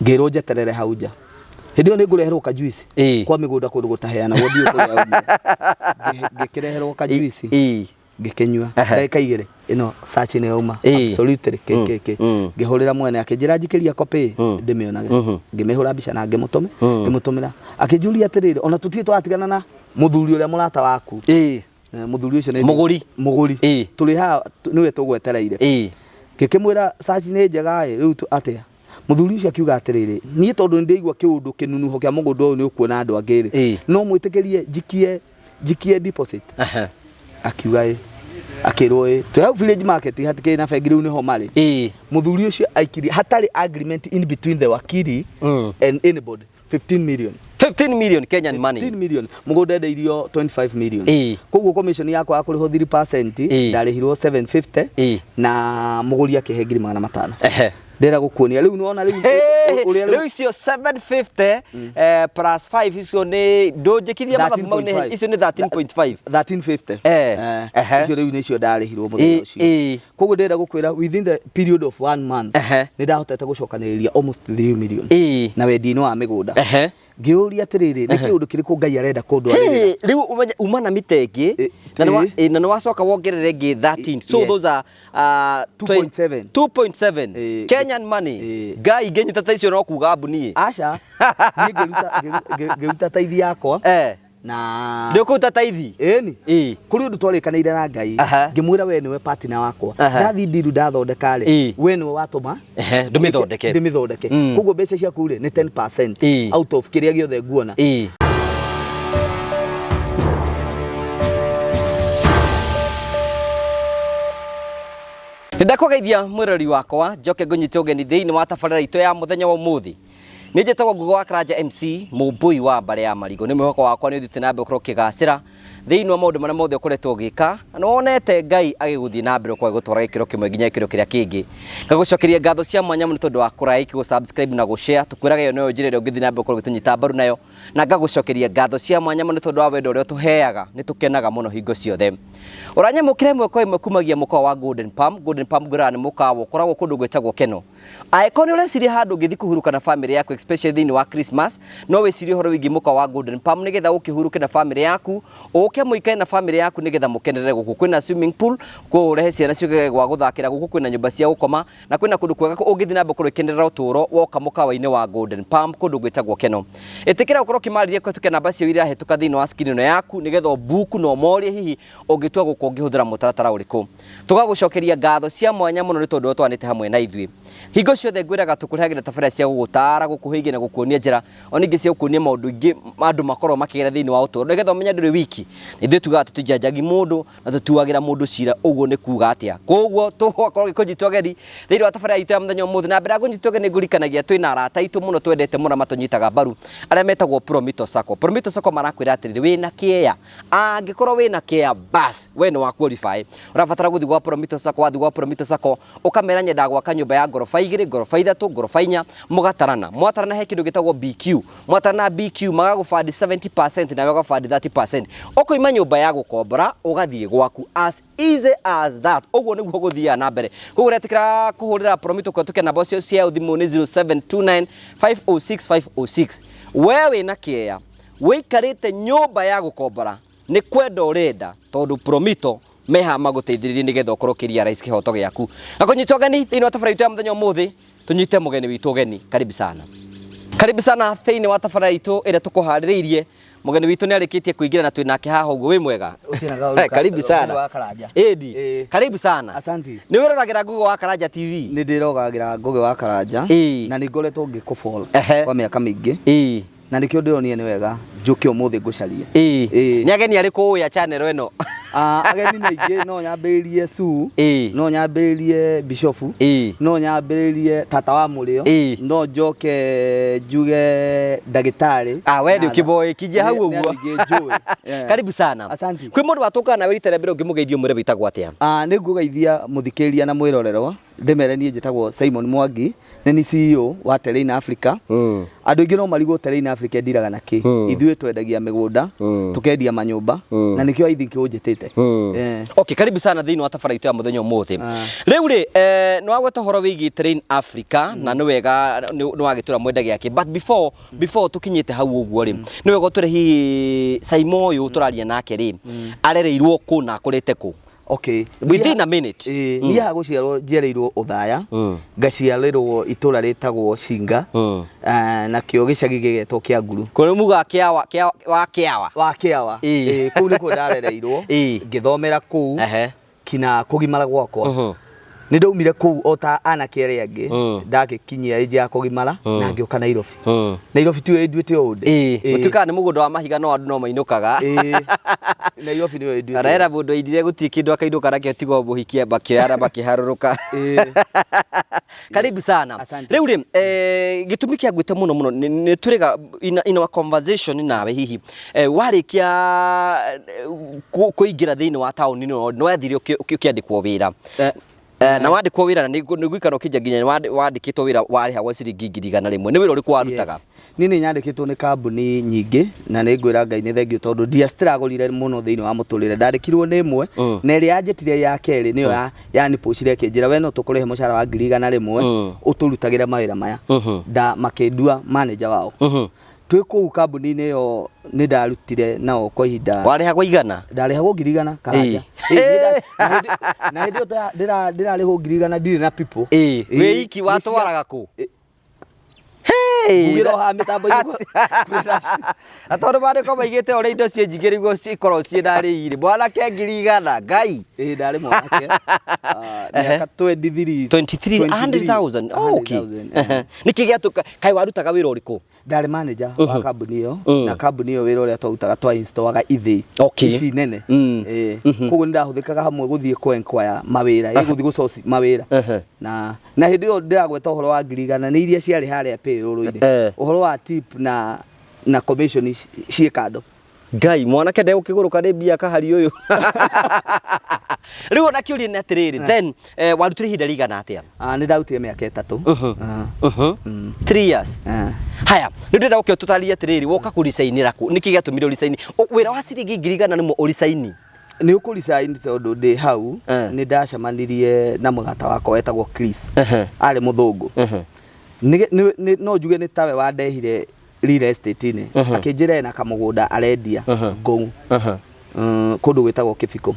Ngĩrwo njeterere hau nja. Hĩndĩ ĩyo nĩ ngũreherwo kajuici. Kwa mĩgũnda kũndũ gũtaheanagwo ndiũĩ kũrĩa yaumire. Ngĩkĩreherwo kajuici. Ngĩkĩnyua. Ndagĩka igĩrĩ ĩno search nĩ yauma. Absolutely kĩ kĩ kĩ. Ngĩhũrĩra mwene akĩnjĩra njikĩria copy ndĩmĩonage. Ngĩmĩhũra mbica na ngĩmũtũmĩra. Ngĩmũtũmĩra. Akĩnjũria atĩrĩrĩ, ona tũtirĩ tũratigana na mũthuri ũrĩa mũrata waku. Mũthuri ũcio nĩ Mũgũri. Mũgũri. Tũrĩ haha nĩwe tũgwetereire. Ngĩkĩmwĩra search nĩ njega ĩ, rĩu atĩa? Mũthuri ũcio akiuga atĩrĩrĩ, niĩ tondũ nĩ ndĩigua kĩũndũ kĩnunuho kĩa mũgũnda ũyũ nĩ ũkuona andũ angĩ rĩ, no mwĩtĩkĩrie njikie njikie deposit? Akiuga ĩ, akĩrwo ĩ. Twĩ hau Village Market hatikĩrĩ na bengi rĩu nĩho marĩ. Mũthuri ũcio aikirie hatarĩ agreement in between the wakili and anybody 15 million. 15 million Kenyan money. 15 million. Mũgũnda endeirio 25 million. Koguo commission yakwa ya kũrĩhwo 3% ndarĩhirwo 750 na mũgũri akĩhe 500,000. Ndĩrenda gũkuonia rĩu nĩwona rĩu ũrĩa rĩu icio 750 plus 5 icio nĩ ndũnjĩkithia mathabu mau nĩ icio nĩ 13.5. 1350. Icio rĩu nĩcio ndarĩhirwo mũthenya ũcio. Koguo ndĩrenda gũkwĩra within the period of one month nĩ ndahotete gũcokanĩrĩria almost 3 million na wendia-inĩ wa mĩgũnda. Ngĩũria atĩrĩrĩ, nĩ kĩũndũ kĩrĩkũ Ngai arenda kũndwarĩrĩra? Rĩu ũmenye uma na mita ĩngĩ na nĩ wacoka wongerere ĩngĩ 13, so those are 2.7. 2.7 Kenyan money. Ngai ngĩnyita ta icio no kuga mbu niĩ. Aca, niĩ ngĩruta taithi yakwa. Na Nĩ ũkũruta taithi? Ĩni. Kũrĩ ũndũ twarĩkanĩire na Ngai. Ngĩmwĩra we nĩwe partner wakwa. Ndathiĩ ndiru ndathondeka rĩ, we nĩwe watũma ndĩmĩthondeke. Ndĩmĩthondeke. Koguo mbeca ciaku rĩ nĩ 10% out of kĩrĩa gĩothe nguona. Nĩndakũgeithia mwĩrori wakwa, njoke ngũnyite ũgeni thĩinĩ wa tabarĩra itũ ya mũthenya wa ũmũthĩ. Nĩ njĩtagwo Ngugi wa Karanja MC, mũmbũi wa mbarĩ ya Marigũ. Nĩ mwĩhoko wakwa nĩ ũthiĩte na mbere gũkorwo ũkĩgacĩra thĩinĩ wa maũndũ marĩa mothe ũkoretwo ũgĩka, na nĩ wonete Ngai agĩgũthiĩ na mbere gũkorwo agĩgũtwara gĩkĩro kĩmwe nginya gĩkĩro kĩrĩa kĩngĩ. Ngagũcokeria ngatho cia mwanya mũno tondũ wa kũ like, gũ subscribe na gũ share. Tũkwĩraga ĩyo noyo njĩra ĩrĩa ũngĩthiĩ na mbere gũkorwo ũgĩtũnyita mbaru nayo. Na ngagũcokeria ngatho cia mwanya mũno tondũ wa wendo ũrĩa ũtũheaga. Nĩ tũkenaga mũno hingo ciothe. Ũranyamũkĩra ĩmwe kwa ĩmwe kumagia mũkawa wa Golden Palm. Golden Palm ngwĩraga nĩ mũkawa ũkoragwo kũndũ gwĩtagwo Kenol. Angĩkorwo nĩ ũreciria handũ ũngĩthiĩ kũhurũka na famĩlĩ yaku especially thĩinĩ wa Christmas, no wĩcirie ũhoro wĩgiĩ mũkawa wa Golden Palm nĩgetha ũke ũhurũke na famĩlĩ yaku, ũke mũikare na famĩlĩ yaku nĩgetha mũkenerere gũkũ. Kwĩna swimming pool, kũu ũrehe ciana ciũke gwa gũthakĩra gũkũ, kwĩna nyũmba cia gũkoma na kwĩna kũndũ kwega ũngĩthiĩ na mbere gũkorwo ũgĩkenerera ũtũũro woka mũkawa-inĩ wa Golden Palm kũndũ gwĩtagwo Kenol. Ĩtĩkĩra gũkorwo ũkĩmarĩria kũhetũkĩra namba cio iria irahĩtũka thĩinĩ wa screen ĩno yaku nĩgetha ũbuku na ũmorie hihi ũngĩtua gũka ũngĩhũthĩra mũtaratara ũrĩkũ. Tũgagũcokeria ngatho cia mwanya mũno nĩ tondũ ũtwanĩte hamwe na ithuĩ. Hingo ciothe ngwĩraga tũkũrehagĩra tabarĩra cia gũgũtaara, gũkũhĩgia na gũkuonia njĩra, ona ingĩ cia gũkuonia maũndũ ingĩ andũ makoragwo makĩgera thĩinĩ wa ũtũũro nĩgetha ũmenye ndũrĩ wiki. Ithuĩ tugaga tũtijanjagi mũndũ na tũtuagĩra mũndũ cira ũguo nĩ kuga atĩa. Koguo tũgakorwo gĩkũnyita ũgeni thĩinĩ wa tabarĩra itũ ya mũthenya ũmũthĩ, na mbere ya kũnyita ũgeni ngũririkanagia twĩna arata aitũ mũno twendete mũno matũnyitaga mbaru arĩa metagwo Promito Sacco. Promito Sacco marakwĩra atĩrĩrĩ, wĩna kĩeya, angĩkorwo wĩna kĩeya bas we nĩ wa qualify. Ũrabatara gũthiĩ gwa Promito Sacco, wathiĩ gwa Promito Sacco ũkamera nyendaga gwaka nyũmba ya ngoroba igĩrĩ, ngoroba ithatũ, ngoroba inya, mũgatarana. Mwatarana he kĩndũ gĩtagwo BQ. Mwatarana BQ magagũbandi 70% nawe ũgabandi 30%. Ũkoima nyũmba ya gũkombora ũgathiĩ gwaku as easy as that. Ũguo nĩguo gũthiaga na mbere. Koguo ũretĩkĩra kũhũrĩra Promito kũhetũkĩra namba cio cia thimũ nĩ 0729 506 506. We wĩna kĩeya, wĩikarĩte nyũmba ya gũkombora, nĩ kwenda ũrenda tondũ Promito meha magũteithĩrĩrie nĩgetha ũkorwo ũkĩ realize kĩhoto gĩaku. Na kũnyita ũgeni thĩinĩ wa tabarĩra itũ ya mũthenya ũmũthĩ, tũnyite mũgeni witũ ũgeni. Karibu sana. Karibu sana thĩinĩ wa tabarĩra itũ ĩrĩa tũkũharĩrĩirie. Mũgeni witũ nĩ arĩkĩtie kũingĩra na twĩ nake haha ũguo. Wĩ mwega? Karibu sana. Ĩndi. Karibu sana. Asante. Nĩ wĩroragĩra Ngugi wa Karanja TV? Nĩ ndĩroragĩra Ngugi wa Karanja na nĩ ngoretwo ngĩkũfollow kwa mĩaka mĩingĩ. Na nĩkĩo ndĩronire nĩ wega njũke ũmũthĩ ngũcarie. Nĩ ageni arĩkũ ũĩ a channel ĩno? Ageni nĩ aingĩ, no nyambĩrĩrie Sue, no nyambĩrĩrie Bishofu, no nyambĩrĩrie tata wa Mũrĩo, no njoke njuge ndagĩtarĩ. We nĩ ũkĩmoĩ, kinyia hau ũguo. Nĩ andũ aingĩ njũĩ. Karibu sana. Asante. Kwĩ mũndũ watũngana nawe rita rĩa mbere ũngĩmũgeithia ũmwĩre wĩtagwo atĩa? Nĩ ngũgeithia mũthikĩrĩria na mwĩrorerwa. Ndĩmere niĩ njĩtagwo Simon Mwangi, nĩ ni CEO wa Terrain Africa. Andũ aingĩ no marigwo Terrain Africa ĩndiraga na kĩ. Ithuĩ twendagia mĩgũnda, tũkendia manyũmba, na nĩkĩo I think ũnjĩtĩte. Okay, karibu sana thĩinĩ wa tabara itũ ya mũthenya ũmũthĩ. Rĩu rĩ, nĩ wagweta ũhoro wĩgiĩ Terrain Africa na nĩ wega nĩ wagĩtwĩra mwendagia kĩ. But before tũkinyĩte hau ũguo rĩ, nĩ wega ũtwĩre hihi Saimo ũyũ tũraria nake rĩ, arereirwo kũ na akũrĩte kũ? Okay. Within a minute. Ĩĩ, niĩ haha gũciarwo njiarĩirwo Othaya, ngaciarĩrwo itũra rĩtagwo Cinga, nakĩo gĩcagi gĩgetwo Kĩanguru. Kũrĩ muga kĩawa, kĩa, wa kĩawa. Wa kĩawa. Ĩĩ, kũu nĩkuo ndarereirwo, ngĩthomera kũu, kinya kũgimara gwakwa. Nĩ ndaumire kũu o ta anake arĩa angĩ, ndagĩkinyia age ya kũgimara, na ngĩũka Nairobi. Nairobi tiyo ĩnduĩte ũũ ndĩ. Ĩĩ, gũtuĩkaga nĩ mũgũnda wa mahiga no andũ no mainũkaga. Ĩĩ, Nairobi nĩyo ĩnduĩte. Arera mũndũ aindire gũtirĩ kĩndũ akainũka nakĩo tiga o mũhikia makĩoyana makĩharũrũka. Karibu sana. Asante. Rĩu rĩ, gĩtũmi kĩa ngwĩte mũno mũno nĩ tũrĩga in our conversation nawe hihi warĩkia kũingĩra thĩinĩ wa taũni ĩno nĩ wathire ũkĩandĩkwo wĩra. Na wandĩkwo wĩra na nĩ ngũikara ũkĩnja nginya nĩ wandĩkĩtwo wĩra warĩhagwo ciringi 100,000. Nĩ wĩra ũrĩkũ warutaga? Yes. Niĩ nĩ nyandĩkĩtwo nĩ kambuni nyingĩ na nĩ ngwĩra Ngai nĩ thengiũ tondũ ndiastragũrire mũno thĩinĩ wa mũtũrĩre. Ndandĩkirwo nĩ ĩmwe na ĩrĩa yanjĩtire ya kerĩ nĩyo yanipũcire ĩkĩnjĩra we no tũkũrĩhe mũcara wa 100,000 ũtũrutagĩre mawĩra maya. Nda makĩndua manager wao. Twĩ kũu kambuni-inĩ ĩyo nĩ ndarutire nao kwa ihinda. Warĩhagwo igana? Ndarĩhagwo 100,000 Karanja. Na hĩndĩ ĩyo ndĩrarĩhwo 100,000 ndirĩ na people. Wĩ iki watwaraga kũ? Ngugĩra o haha mĩtambo-inĩ Na tondũ maandĩko maigĩte ũrĩa indo ciĩ nyingĩ nĩguo cikorwo ciĩ na riri. Mwanake 100,000, Ngai. Ĩĩ ndarĩ mwanake. Mĩaka 23. 23, 100,000. Oh, okay. 100,000. Nĩkĩ gĩatũka kaĩ warutaga wĩra ũrĩkũ? Ndarĩ manager wa kambuni ĩyo, na kambuni ĩyo wĩra ũrĩa twarutaga twa installaga ithĩi ici nene. Koguo nĩ ndahũthĩkaga hamwe gũthiĩ kũ enquire mawĩra, gũthiĩ gũ source mawĩra. Na hĩndĩ ĩyo ndĩragweta ũhoro wa 100,000 nĩ iria ciarĩ harĩa payroll-inĩ. Ũhoro wa tip na commission ciĩ kando. Ngai, mwanake ndegũkĩgũrũka nĩ mbia kahari ũyũ. Rĩu ona kĩũria nĩ atĩrĩrĩ, then warutire ihinda rĩigana atĩa? Nĩ ndarutire mĩaka 3. 3 years. Haya, nĩ ndĩrenda ũke ũtũtarĩrie atĩrĩrĩ, woka kũricainĩra kũ? Nĩkĩ gĩatũmire ũricaini? Wĩra wa ciringi 100,000 ũricaini? Nĩ ũkũricaini tondũ ndĩ hau, nĩ ndacemanirie na mũrata wakwa wetagwo Chris. Arĩ mũthũngũ. No njuge nĩ tawe wandehire real estate-inĩ. Akĩnjĩra ena kamũgũnda arendia Ngong. Kũndũ gwĩtagwo Kĩbiko.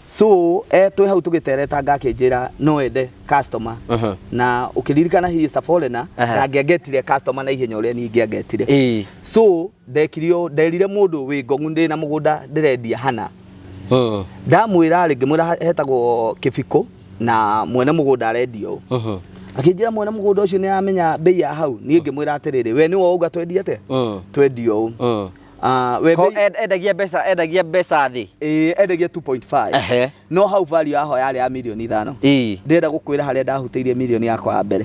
So, twĩ hau tũgĩteretanga akĩnjĩra no ende customer. Na ũkĩririkana he is a foreigner, ndangĩangetire customer na ihenya ũrĩa niĩ ingĩangetire. So, ndekirio, nderire mũndũ wĩ Ngong ndĩ na mũgũnda ndĩrendia hana. Ndamwĩra rĩ, ngĩmwĩra hetagwo Kĩbiko na mwene mũgũnda arendia ũũ. Akĩnjĩra mwene mũgũnda ũcio nĩ aramenya bei ya hau. Niĩ ngĩmwĩra atĩrĩrĩ, we nĩwe wauga twendie atĩa? Twendie ũũ. We bei Endagia mbeca, endagia mbeca thĩ. Ĩĩ, endagia 2.5. No hau value yaho yarĩ ya mirioni 5. Ndĩrenda gũkwĩra harĩa ndahutĩirie mirioni yakwa ya mbere.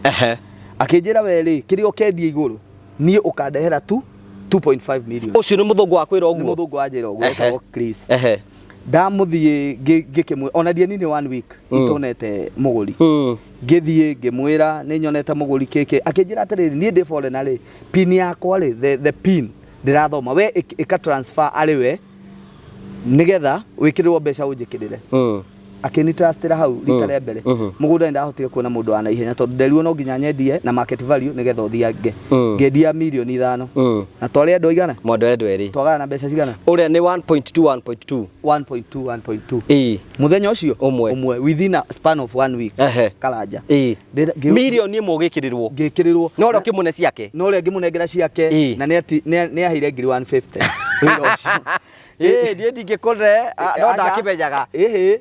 Akĩnjĩra we rĩ, kĩrĩa ũkendia igũrũ, niĩ ũkandehera tu 2.5 million. Ũcio nĩ mũthũngũ wa kwĩra ũguo? Nĩ mũthũngũ wa njĩra ũguo, etagwo Chris. Ndamũthiĩ ngĩkĩmwĩra, ona ndianinire 1 week itonete mũgũri. Ngĩthiĩ ngĩmwĩra nĩ nyonete mũgũri kĩkĩ. Akĩnjĩra atĩrĩrĩ, niĩ ndĩ foreigner rĩ, pin yakwa rĩ, the pin ndĩrathoma, we ĩka transfer arĩ we nĩgetha wĩkĩrĩrwo mbeca ũnjĩkĩrĩre. Akĩni trustĩra hau rita rĩa mbere. Mũgũnda nĩ ndahotire kuona mũndũ wa naihenya tondũ nderirwo no nginya nyendie na market value nĩgetha ũthiange. Ngĩendia mirioni 5. Na twarĩ andũ aigana? Mwandũ andũ erĩ. Twagana na mbeca cigana? Ũrĩa nĩ 1.2, 1.2. 1.2, 1.2. Mũthenya ũcio? Ũmwe. Ũmwe. Within a span of 1 week. Karanja. Mirioni ĩmwe ũgĩkĩrĩrwo. Ngĩkĩrĩrwo. No ũrĩa ũkĩmũne ciake? No ũrĩa ngĩmũnengera ciake. Na nĩ aheire ngiri 150. Wĩra ũcio. Niĩ ndingĩkũre, no ndakĩmenyaga.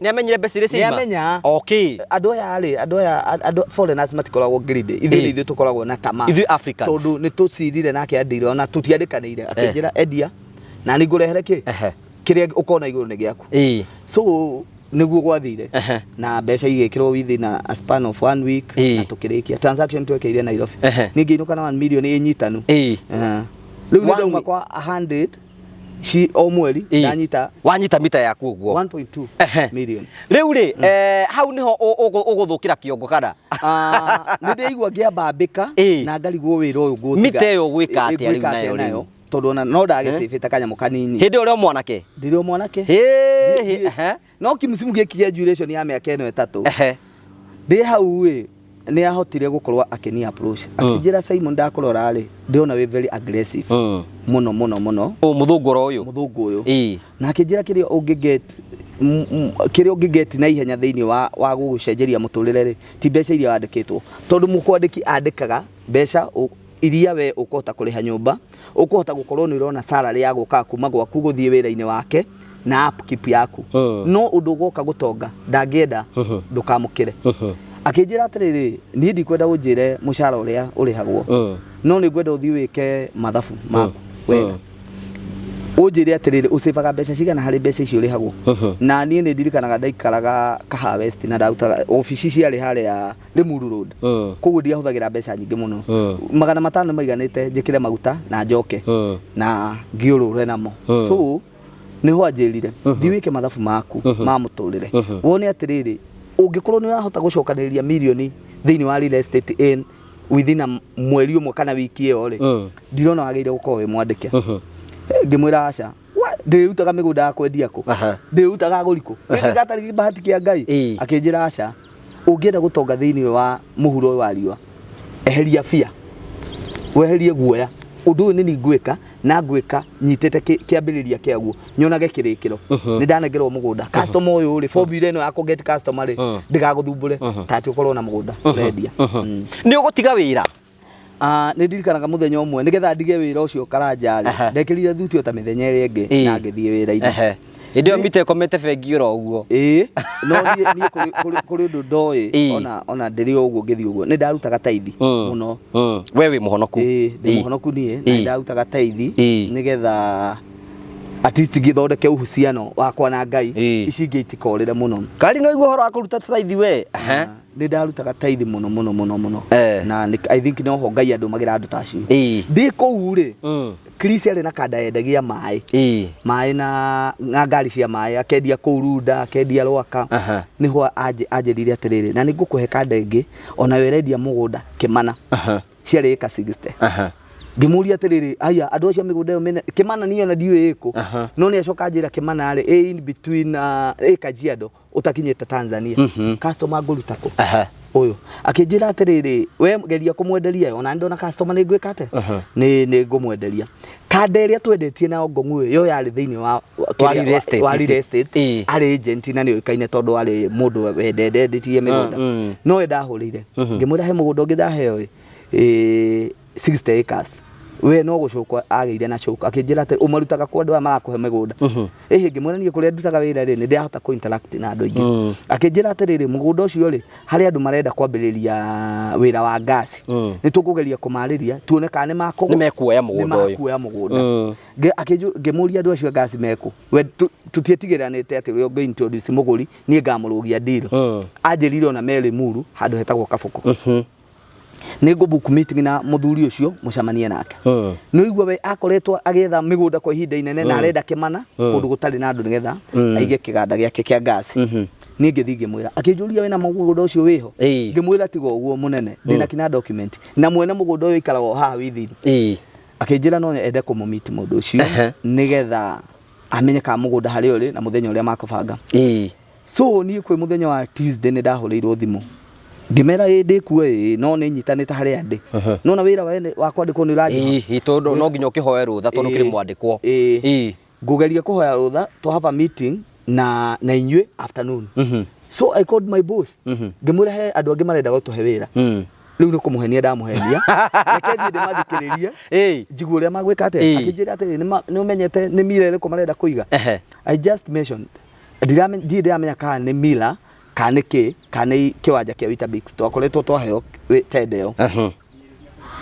Nĩ amenyire mbeca iria ciaima? Nĩ amenya. Okay. Andũ aya rĩ, andũ aya, andũ foreigners matikoragwo greedy. Ithuĩ nĩ ithuĩ tũkoragwo na tamaa. Ithuĩ Africans. Tondũ nĩ tũcirire nake andĩire ona tũtiandĩkanĩire. Akĩnjĩra endia na nĩ ngũrehere kĩ? Kĩrĩa ũkona igũrũ nĩ gĩaku. So nĩguo gwathire. Na mbeca igĩkĩrwo within a span of 1 week na tũkĩrĩkia. Transaction twekĩire Nairobi. Niĩ ngĩinũka na 1 million ĩnyitanu. Rĩu nĩ ndauma kwa 100 Ci o mweri ndanyita Wanyita mita yaku ũguo. 1.2 million. Rĩu rĩ, hau nĩho ũgũthũkĩra kĩongo kana? Ah, nĩ ndĩraigua ngĩambambĩka na ngarigwo wĩra ũyũ ngũtiga. Mita ĩyo ũgwĩka atĩa rĩu Ngwĩka nayo atĩa rĩu? nayo? Tondũ ona no ndagĩcĩbĩte kanyamũ kanini. Hĩndĩ ĩyo ũrĩ o mwanake? Ndĩrĩ o mwanake. No kĩmsimu gĩkĩ kĩa duration ya mĩaka ĩno 3. Ndĩ hau ĩ, nĩ ahotire gũkorwo akĩni approach. Akĩnjĩra Simon ndakũrora rĩ, ndĩrona wĩ very aggressive. Mũno mũno mũno. Ũ mũthũngũ oro ũyũ? Mũthũngũ ũyũ. Na akĩnjĩra kĩrĩa ũngĩ get, kĩrĩa ũngĩ get na ihenya thĩinĩ wa gũgũcenjeria mũtũrĩre rĩ, ti mbeca iria wandĩkĩtwo. Tondũ mũkwandĩki andĩkaga mbeca iria we ũkũhota kũrĩha nyũmba, ũkũhota gũkorwo nĩ ũrona salary ya gũka kuma gwaku gũthiĩ wĩra-inĩ wake na upkeep yaku. No ũndũ ũgoka gũtonga ndangĩenda ndũkamũkĩre. Akĩnjĩra atĩrĩrĩ, niĩ ndikwenda ũnjĩre mũcara ũrĩa ũrĩhagwo, no nĩ ngwenda ũthiĩ wĩke mathabu maku wega. Ũnjĩre atĩrĩrĩ, ũcĩbaga mbeca cigana harĩ mbeca icio ũrĩhagwo? Na niĩ nĩ ndirikanaga ndaikaraga Kahawa West na ndarutaga obici ciarĩ harĩa Limuru Road. Koguo ndiahũthagĩra mbeca nyingĩ mũno. 500 maiganĩte njĩkĩre maguta na njoke na ngĩũrũre namo. So nĩho anjĩrire, thiĩ wĩke mathabu maku ma mũtũrĩre. Wone atĩrĩrĩ, ũngĩkorwo nĩ ũrahota gũcokanĩrĩria mirioni thĩinĩ wa real estate in within a mweri ũmwe kana wiki ĩyo rĩ, ndirona wagĩrĩire gũkorwo wĩ mwandĩke. Ngĩmwĩra aca, ndĩrutaga mĩgũnda ya kwendia kũ? Ndĩrutaga agũri kũ? Gatarĩ bahati kĩa Ngai. Akĩnjĩra aca, ũngĩenda gũtonga thĩinĩ wa mũhuro ũyũ wa riũa, eheria bia, weherie guoya. Ũndũ ũyũ nĩ niĩ ngwĩka na ngwĩka nyitĩte kĩambĩrĩria kĩaguo, nyonage kĩrĩkĩro. Nĩ ndanengerwo mũgũnda. Customer ũyũ rĩ, formula ĩno ya kũ get customer rĩ, ndĩgagũthumbũre, ta atĩ ũkorwo na mũgũnda ũrendia. Nĩ ũgũtiga wĩra? Nĩ ndirikanaga mũthenya ũmwe nĩgetha ndige wĩra ũcio Karanja rĩ, ndekĩrire thuti o ta mĩthenya ĩrĩa ĩngĩ na ngĩthiĩ wĩra-inĩ. Hĩndĩ ĩyo mita ĩkomete bengi oro ũguo. Ĩĩ, no niĩ kũrĩ ũndũ ndoĩ, ona ndĩrĩ o ũguo ngĩthiĩ ũguo, nĩ ndarutaga taithi mũno. We wĩ mũhonoku? Ĩĩ, ndĩ mũhonoku niĩ, na nĩ ndarutaga taithi nĩgetha at least ngĩthondeke uhusiano wakwa na Ngai, ici ingĩ itikorĩre mũno. Kari no igua ũhoro wa kũruta taithi we? Nĩ ndarutaga taithi mũno mũno mũno mũno. Na I think noho Ngai andũmagĩra andũ ta acio. Ndĩ kũu rĩ, Chris arĩ na kanda yendagia maĩ. Maĩ na ngari cia maĩ, akendia kũu Runda, akendia Rwaka. Nĩho anjĩrire atĩrĩrĩ, na nĩ ngũkũhe kanda ĩngĩ, onayo ĩrendia mũgũnda Kĩmana. Ciarĩ ĩka 60. Ngĩmũria atĩrĩrĩ, aya andũ acio a mĩgũnda ĩyo mĩnene, Kĩmana niĩ ona ndiũĩ ĩkũ. No nĩ acoka anjĩra Kĩmana rĩ, ĩ in between, ĩ Kajiado ũtakinyĩte Tanzania. Customer ngũruta kũ? Ũyũ akĩnjĩra atĩrĩrĩ, we geria kũmwenderia, ona ndona customer nĩ ngwĩka atĩa? Nĩ ngũmwenderia. Kanda ĩrĩa twendetie nayo Ngong'u ĩyo yarĩ thĩinĩ wa Wa real estate wa real ici. estate. Arĩ agent na nĩ oĩkaine tondũ arĩ mũndũ wendendetie mĩgũnda. No we ndahũrĩire. Ngĩmwĩra he mũgũnda ũngĩ ndaheo ĩ, 60 acres. We no gũcũkwo agĩire na cũko. Akĩnjĩra atĩ ũmarutaga kũ andũ aya marakũhe mĩgũnda? Ĩhĩ, ngĩmwĩra niĩ kũrĩa ndutaga wĩra rĩ, nĩ ndĩrahota kũ interact na andũ aingĩ. Akĩnjĩra atĩrĩrĩ, mũgũnda ũcio rĩ, harĩ andũ marenda kwambĩrĩria wĩra wa ngasi. Nĩ tũkũgeria kũmarĩria, tuone kana nĩ makũgũ- Nĩ mekuoya mũgũnda ũyũ. Nĩ mekuoya mũgũnda. Ngĩmũria andũ acio a ngasi mekũ. We tũtiĩtigĩranĩte atĩ ũrĩa ũngĩ introduce mũgũri, niĩ ngamũrũgia deal. Anjĩrire ona me Limuru, handũ hetagwo Kabũkũ. Nĩ ngũ book meeting na mũthuri ũcio, mũcemanie nake. Nĩ ũigua we akoretwo agĩetha mĩgũnda kwa ihinda inene na arenda Kĩmana, kũndũ gũtarĩ na andũ nĩgetha aige kĩganda gĩake kĩa ngasi. Niĩ ngĩthiĩ ngĩmwĩra, akĩnjũria wĩna mũgũnda ũcio wĩho? Ngĩmwĩra tiga ũguo mũnene, ndĩna kinya document. Na mwene mũgũnda ũyũ aikaraga o haha within. Akĩnjĩra no ende kũmũmeet mũndũ ũcio, nĩgetha amenye kana mũgũnda harĩa ũrĩ na mũthenya ũrĩa makũbanga. So niĩ kwĩ mũthenya wa Tuesday nĩ ndahũrĩirwo thimũ. Ngĩmera ĩ ndĩkuo ĩ, no nĩ nyitanĩte harĩa ndĩ. No na wĩra wa kwandĩkwo nĩ ũranjĩha. Ĩ, tondũ no nginya ũkĩhoe rũtha tondũ kĩrĩ mwandĩkwo. Ngũgeria kũhoya rũtha, to have a meeting na inyuĩ afternoon. So I called my boss. Ngĩmwĩra he andũ angĩ marenda gũtũhe wĩra. Rĩu nĩ kũmũhenia ndamũhenia. Reke thiĩ ndĩmathikĩrĩrie. Njigue ũrĩa magwĩka atĩa. Akĩnjĩra atĩrĩrĩ, nĩ ũmenyete nĩ mira ĩrĩkũ marenda kũiga? I just mentioned. Ndirĩ ndĩramenya kana nĩ mira, kana nĩ kĩ, kana nĩ kĩwanja kĩa Weetabix. Twakoretwo twaheo tender ĩyo.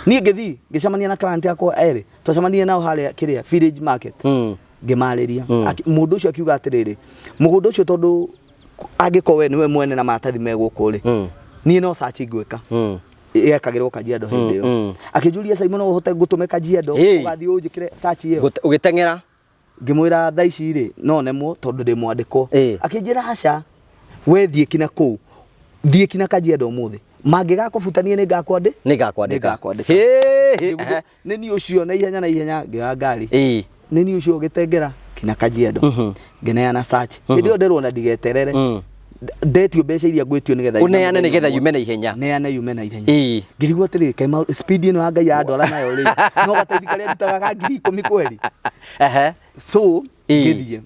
Niĩ ngĩthiĩ, ngĩcemania na client yakwa erĩ. Twacemanirie nao harĩa kĩrĩa, Village Market. Ngĩmarĩria. Mũndũ ũcio akiuga atĩrĩrĩ, mũgũnda ũcio tondũ angĩkorwo we nĩwe mwene na maratathi me gũkũ rĩ, niĩ no search ngwĩka. Yekagĩrwo Kajiado hĩndĩ ĩyo. Akĩnjũria Simon no ũhote ngũtũme Kajiado, ũgathiĩ ũnjĩkĩre search ĩyo. Ũgĩteng'era? Ngĩmwĩra thaa ici rĩ, no nemwo tondũ ndĩ mwandĩkwo. Akĩnjĩra aca, we thiĩ kinya kũu, thiĩ kinya Kajiado ũmũthĩ, mangĩgakũbuta niĩ nĩngakwandĩ Nĩngakwandĩka. Nĩngakwandĩka. Hĩ, Ngĩguthu- Nĩ niĩ ũcio na ihenya na ihenya ngĩoya ngari, nĩ niĩ ũcio gĩtengera kinya Kajiado, ngĩneana search. Hĩndĩ ĩyo nderwo na ndigeterere, ndetio mbeca iria ngwĩtio nĩgetha yume Ũneane mũthenya nĩgetha ũmwe. yume na ihenya. Neane yume na ihenya. Ngĩrigwo atĩrĩrĩ, kaĩ speed ĩno ya Ngai yandwara nayo rĩ, no gataithi karĩa ndutaga ka 10,000 kweri. So ngĩthiĩ.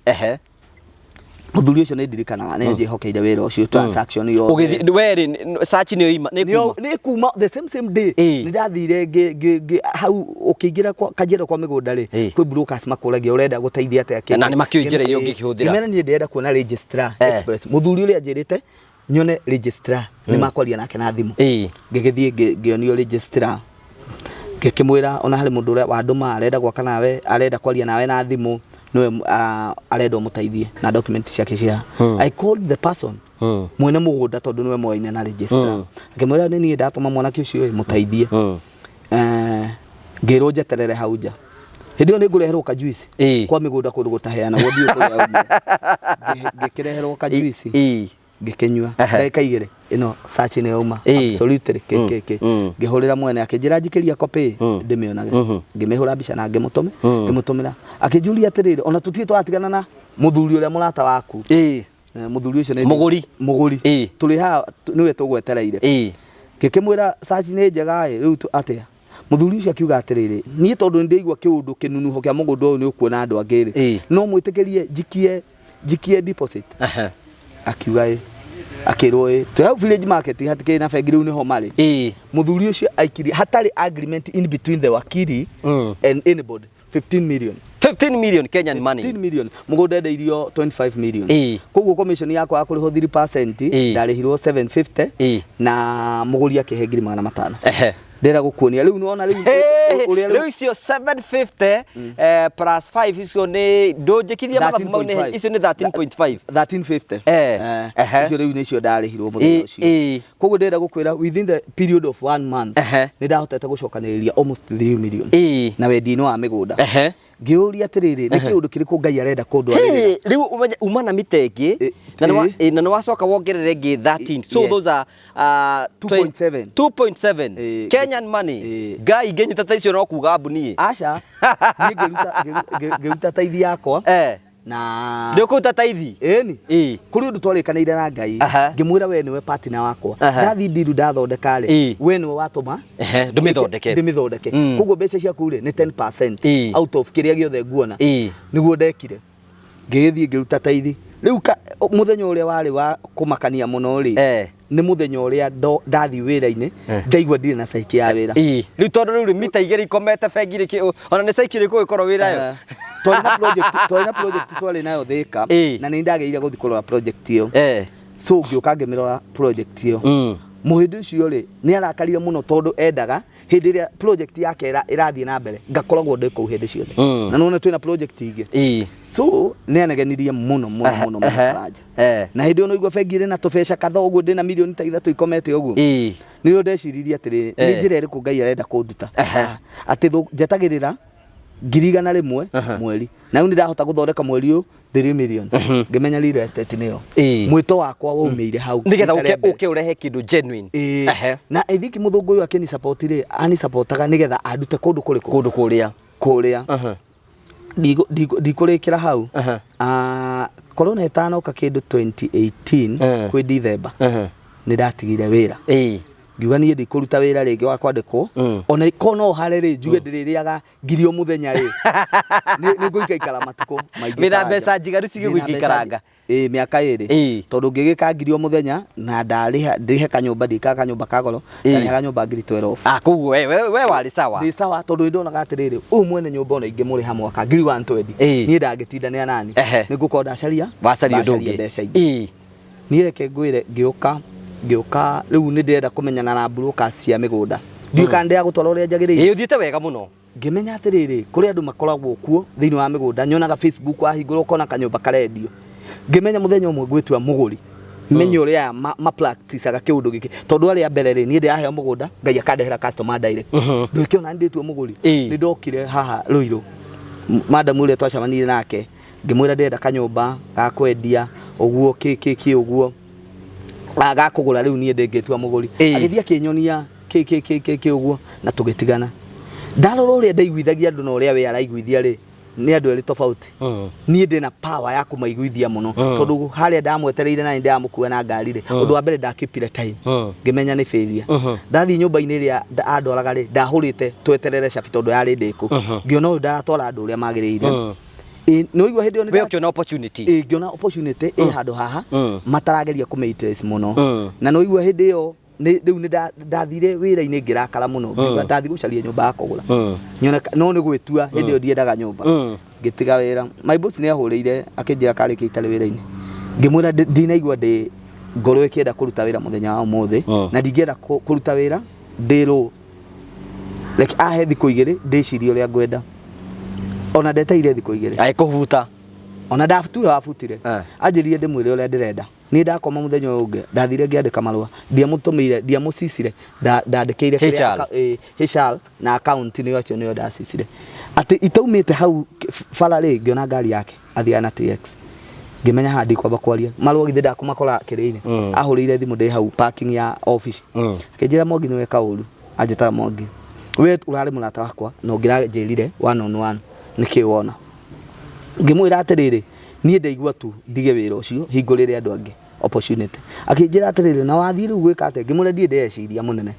Mũthuri ũcio nĩ ndirikanaga nĩ anjĩhokeire wĩra ũcio, transaction yothe. Ũgĩthiĩ we rĩ, search nĩyo ima nĩ kuma. Nĩ kuma the same same day. Nĩ ndathire hau ũkĩingĩra kwa Kajiado kwa mĩgũnda rĩ, kwĩ brokers makũragia ũrenda gũteithia atĩa kĩndũ. Na nĩ makĩũĩ njĩra ĩrĩa ũngĩkĩhũthĩra. Ngĩmera niĩ ndĩrenda kuona registrar express. Mũthuri ũrĩa anjĩrĩte nyone registrar nĩ makwaria nake na thimũ. Ngĩgĩthiĩ ngĩonio registrar, ngĩkĩmwĩra ona harĩ mũndũ ũrĩa wandũma arenda gwaka nawe, arenda kwaria nawe na thimũ, nĩwe arenda ũmũteithie na document ciake cia. I called the person, mwene mũgũnda, tondũ nĩwe moaine na registrar, akĩmwĩra nĩ niĩ ndatũma mwanake ũcio ĩ mũteithie. Ngĩrwo njeterere hau nja, hĩndĩ ĩyo nĩ ngũreherwo kajuici. Kwa mĩgũnda kũndũ gũtaheanagwo, ndiũĩ kũrĩa aumire. Ngĩkĩreherwo kajuici, ngĩkĩnyua. Ndagĩka 2 ĩno search nĩ yauma. Absolutely kĩ kĩ kĩ. Ngĩhũrĩra mwene, akĩnjĩra njikĩria copy ndĩmĩonage. Ngĩmĩhũra mbica na ngĩmũtũmĩ ngĩmũtũmĩra. Akĩnjũria atĩrĩrĩ, ona tũtirĩ tũratigana na mũthuri ũrĩa mũrata waku. Mũthuri ũcio nĩ Mũgũri. Mũgũri. Tũrĩ haha, nĩwe tũgwetereire. Ngĩkĩmwĩra search nĩ njega ĩ, rĩu atĩa? Mũthuri ũcio akiuga atĩrĩrĩ, niĩ tondũ nĩ ndĩraigua kĩũndũ kĩnunuho kĩa mũgũnda ũyũ nĩ ũkuona andũ angĩ rĩ, no mwĩtĩkĩrie njikie deposit? Akiuga ĩ, akĩrwo ĩ, twĩ hau village market hatikĩrĩ na bengi, rĩu nĩho marĩ. Mũthuri ũcio aikirie hatarĩ agreement in between the wakili and anybody, 15 million. 15 million Kenyan money. 15 million, mũgũnda endeirio 25 million. Koguo commission yakwa ya kũrĩhwo 3% ndarĩhirwo 750 na mũgũri akĩhe 500,000. Ndĩrenda gũkuonia rĩu, nĩwona rĩu ũrĩa rĩu icio 750 plus 5, icio nĩ ndũnjĩkithia mathabu mau, nĩ 13.5. icio nĩ 13.5. 1350. Icio rĩu nĩcio ndarĩhirwo mũthenya ũcio. Koguo ndĩrenda gũkwĩra within the period of one month nĩ ndahotete gũcokanĩrĩria almost 3 million na wendia-inĩ wa mĩgũnda. Ngĩũria atĩrĩrĩ, nĩ kĩũndũ kĩrĩkũ Ngai arenda kũndwarĩrĩra? Hey, rĩu ũmenye uma na mita ĩngĩ na na nĩ wacoka wongerere ĩngĩ 13, so those are 2.7. 2.7 Kenyan money. Ngai, ngĩnyita ta icio no kuga mbu niĩ. Aca, niĩ ngĩruta taithi yakwa na Ndĩkũruta taithi. Ĩni. Kũrĩ ũndũ twarĩkanĩire na Ngai. Ngĩmwĩra we nĩwe partner wakwa. Ndathiĩ ndiru ndathondeka rĩ, we nĩwe watũma Ndũmĩthondeke. Ndĩmĩthondeke. Koguo mbeca ciaku rĩ, nĩ 10% out of kĩrĩa gĩothe nguona. Nĩguo ndekire, ngĩgĩthiĩ ngĩruta taithi. Rĩu mũthenya ũrĩa warĩ wa kũmakania mũno rĩ, nĩ mũthenya ũrĩa ndathiĩ wĩra-inĩ, ndaigua ndirĩ na caiki ya wĩra. Rĩu tondũ rĩu rĩ mita 2 ikomete bengi rĩ, ona nĩ caiki ĩrĩkũ ĩkorwo wĩra yo? Twarĩ na project twarĩ nayo Thika, na nĩ ndagĩrĩire gũthiĩ kũrora project ĩyo. So ngĩũka ngĩmĩrora project ĩyo. Mũhĩndĩ ũcio rĩ, nĩ arakarire mũno tondũ endaga hĩndĩ ĩrĩa project yake ĩrathiĩ na mbere ngakoragwo ndĩ kũu hĩndĩ ciothe. Na nĩwona twĩna project ingĩ. So nĩ anegenirie mũno mũno mũno mũno, Karanja. Na hĩndĩ ĩyo nĩigua bengi ĩrĩ na tũbeca katha ũguo, ndĩna mirioni ta 3 ikomete ũguo. Nĩyo ndeciririe atĩrĩrĩ, nĩ njĩra ĩrĩkũ Ngai arenda kũnduta? Atĩ njetagĩrĩra 100,000 mweri, na rĩu nĩndahota gũthondeka mweri ũyũ 3 million. Ngĩmenya real estate nĩyo mwĩto wakwa waumĩire hau. Nĩgetha Rita ũke rĩa mbere. Ũke ũrehe kĩndũ genuine. Na I think mũthũngũ ũyũ akĩni support rĩ, ani supportaga nĩgetha andute kũndũ kũrĩkũ? Kũndũ kũrĩa. Kũrĩa. Ndikũrĩkĩra hau. Corona ĩtanoka kĩndũ 2018, kwĩ December, nĩ ndatigire wĩra. Ngiuga niĩ ndikũruta wĩra rĩngĩ wa kwandĩkwo. Ona ko no hare rĩ, njuge ndĩrĩrĩaga ngiri o mũthenya rĩ, nĩ ngũikaikara matukũ maingĩ. Wĩna Karanja. mbeca njigaru Ndĩna cigĩgũikaikaranga. Mĩaka 2. Tondũ ngĩgĩka ngiri o mũthenya na ndarĩha ndĩhe kanyũmba, ndikaga kanyũmba ka goro, ndarĩhaga nyũmba ngiri 12. Ah, koguo we warĩ sawa. Ndĩ sawa, tondũ nĩndonaga atĩrĩrĩ, ũyũ mwene nyũmba ona ingĩmũrĩha mwaka ngiri 120, niĩ ndangĩtindanĩra nani, nĩ ngũkorwo ndacaria Wacaria ũndũ ndacaria ũngĩ. mbeca ingĩ. Niĩ reke ngwĩre, ngĩũka rĩu nĩ ndĩrenda kũmenyana na brokers cia mĩgũnda, ndiũĩ kana ndĩragũtwara ũrĩa njagĩrĩire. Ĩĩ, ũthiĩte wega mũno. Ngĩmenya atĩrĩrĩ, kũrĩ andũ makoragwo kuo thĩinĩ wa mĩgũnda, nyonaga Facebook wahingũra ũkona kanyũmba karendio. Ngĩmenya mũthenya ũmwe ngwĩtua mũgũri, menye ũrĩa aya ma practiceaga kĩũndũ gĩkĩ, tondũ arĩa mbere rĩ, niĩ ndĩraheo mũgũnda, Ngai akandehera customer direct. Ndũkĩona ndĩtua mũgũri. Nĩ ndokire haha Ruiru. Madam ũrĩa twacemanirie nake, ngĩmwĩra ndĩrenda kanyũmba ga kwendia ũguo, kĩ kĩ kĩ ũguo. Ah, ga kũgũra rĩu niĩ ndĩngĩtua mũgũri. Agĩthiĩ akĩnyonia kĩ kĩ kĩ kĩ kĩ ũguo na tũgĩtigana. Ndarora ũrĩa ndaiguithagia andũ na ũrĩa we araiguithia rĩ, nĩ andũ erĩ tofauti. Niĩ ndĩna power ya kũmaiguithia mũno tondũ harĩa ndamwetereire na nĩ ndĩramũkua na ngari rĩ, ũndũ wa mbere ndakipire time, ngĩmenya nĩ failure. Ndathiĩ nyũmba-inĩ ĩrĩa andwaraga rĩ, ndahũrĩte tweterere cabi tondũ yarĩ ndĩku, ngĩona ũyũ ndaratwara andũ ũrĩa magĩrĩire. Ĩ, nĩ waigua hĩndĩ ĩyo nĩ We ũkĩona opportunity. Ĩ, ngĩona opportunity ĩ handũ haha matarageria kũmĩ mũno. Na nĩ waigua hĩndĩ ĩyo rĩu nĩ ndathire wĩra-inĩ ngĩrakara mũno, ngiuga ndathiĩ gũcaria nyũmba ya kũgũra. Nyone no nĩ gwĩtua hĩndĩ ĩyo ndiendaga nyũmba. Ngĩtiga wĩra. My boss nĩ ahũrĩire akĩnjĩra karĩ kĩ itarĩ wĩra-inĩ. Ngĩmwĩra ndinaigua ndĩ ngoro ĩkĩenda kũruta wĩra mũthenya wa ũmũthĩ na ndingĩenda kũruta wĩra ndĩ low. Reke ahe thikũ 2 ndĩcirie ũrĩa ngwenda. Ona ndeteire thikũ 2. Agĩkũbuta. Ona ndatuwe wabutire. Anjĩrire ndĩmwĩre ũrĩa ndĩrenda. Niĩ ndakoma mũthenya ũyũ ũngĩ ndathire ngĩandĩka marũa, ndiamũtũmĩire, ndiamũcicire, ndandĩkĩire kĩrĩa HR. HR na account nĩyo acio nĩyo ndacicire. Atĩ itaumĩte hau bara rĩ, ngĩona ngari yake athiaga na TX, ngĩmenya haha ndikwamba kwaria marũa, githĩ ndakũmakora kĩrĩa-inĩ. Ahũrĩire thimũ ndĩ hau parking ya office, akĩnjĩra, "Mwangi, nĩ weka ũru." Anjĩtaga Mwangi. "We ũrarĩ mũrata wakwa na ũngĩranjĩrire one on one nĩkĩ wona." Ngĩmwĩra atĩrĩrĩ, niĩ ndaigua tu ndige wĩra ũcio hingũrĩre andũ angĩ opportunity. Akĩnjĩra atĩrĩrĩ, "Na wathiĩ rĩu gwĩka atĩa?" Ngĩmwĩra ndiĩ ndĩreciria mũnene.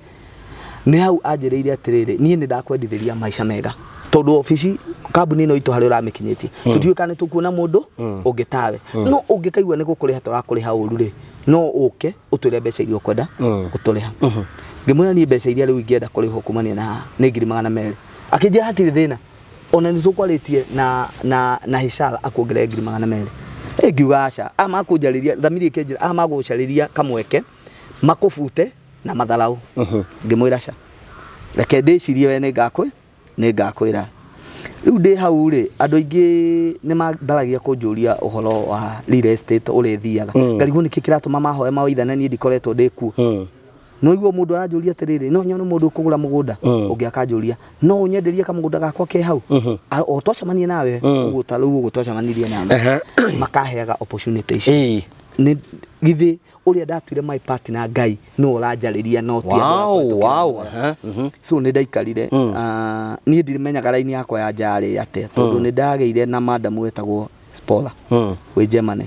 Nĩ hau anjĩrĩire atĩrĩrĩ, niĩ nĩ ndakwendithĩria maica mega tondũ obici kambuni ĩno itũ harĩa ũramĩkinyĩtie tũtiũĩ kana nĩ tũkuona mũndũ ũngĩ tawe, no ũngĩkaigua nĩ gũkũrĩha tũrakũrĩha ũru rĩ, no ũke ũtwĩre mbeca iria ũkwenda gũtũrĩha. Ngĩmwĩra niĩ mbeca iria rĩu ingĩenda kũrĩhwo kumania na haha nĩ 200,000. Akĩnjĩra hatirĩ thĩna, ona nĩ tũkwarĩtie na HR akuongerere 200,000. Ĩ, ngiuga aca, aya makũnjarĩria thamiri ĩkĩnjĩra aya magũcarĩria kamweke makũbute na matharau. Ngĩmwĩra ca, reke ndĩcirie, we nĩ ngakwĩra. Rĩu ndĩ hau rĩ, andũ aingĩ nĩ mambaragia kũnjũria ũhoro wa real estate ũrĩa ĩthiaga. Ngarigwo nĩkĩ kĩratũma mahoe mawaitha na niĩ ndikoretwo ndĩ kuo. No igua mũndũ aranjũria atĩrĩrĩ, no nyone mũndũ ũkũgũra mũgũnda, ũngĩ akanjũria no ũnyenderie kamũgũnda gakwa ke hau. O twacemania nawe ũguo, ta rĩu ũguo twacemanirie nawe, makaheaga opportunity ici. Nĩ githĩ ũrĩa ndatuire my partner Ngai no ũranjarĩria no ti andũ a kũhĩtũkĩra mawatho. So nĩ ndaikarire. Ah, niĩ ndimenyaga raini yakwa ya njarĩ atĩa tondũ nĩ ndagĩire na madam wetagwo Spola wĩ Germany.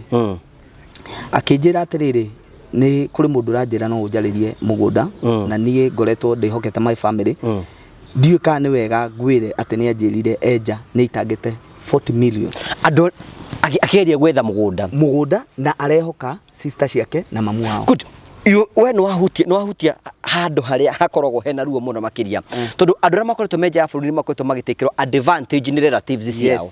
Akĩnjĩra atĩrĩrĩ, nĩ kũrĩ mũndũ ũranjĩra no ũnjarĩrie mũgũnda na niĩ ngoretwo ndĩhokete my family, ndiũĩ kana nĩ wega ngwĩre atĩ nĩ anjĩrire enja nĩ aitangĩte 40 million. Andũ akĩgeria gwetha mũgũnda. Mũgũnda, na arehoka sister ciake na mamu wao. Good. We nĩ wahutia handũ harĩa hakoragwo hena ruo mũno makĩria, tondũ andũ arĩa makoretwo me nja ya bũrũri nĩ makoretwo magĩtĩkĩrwo advantage nĩ relatives ciao.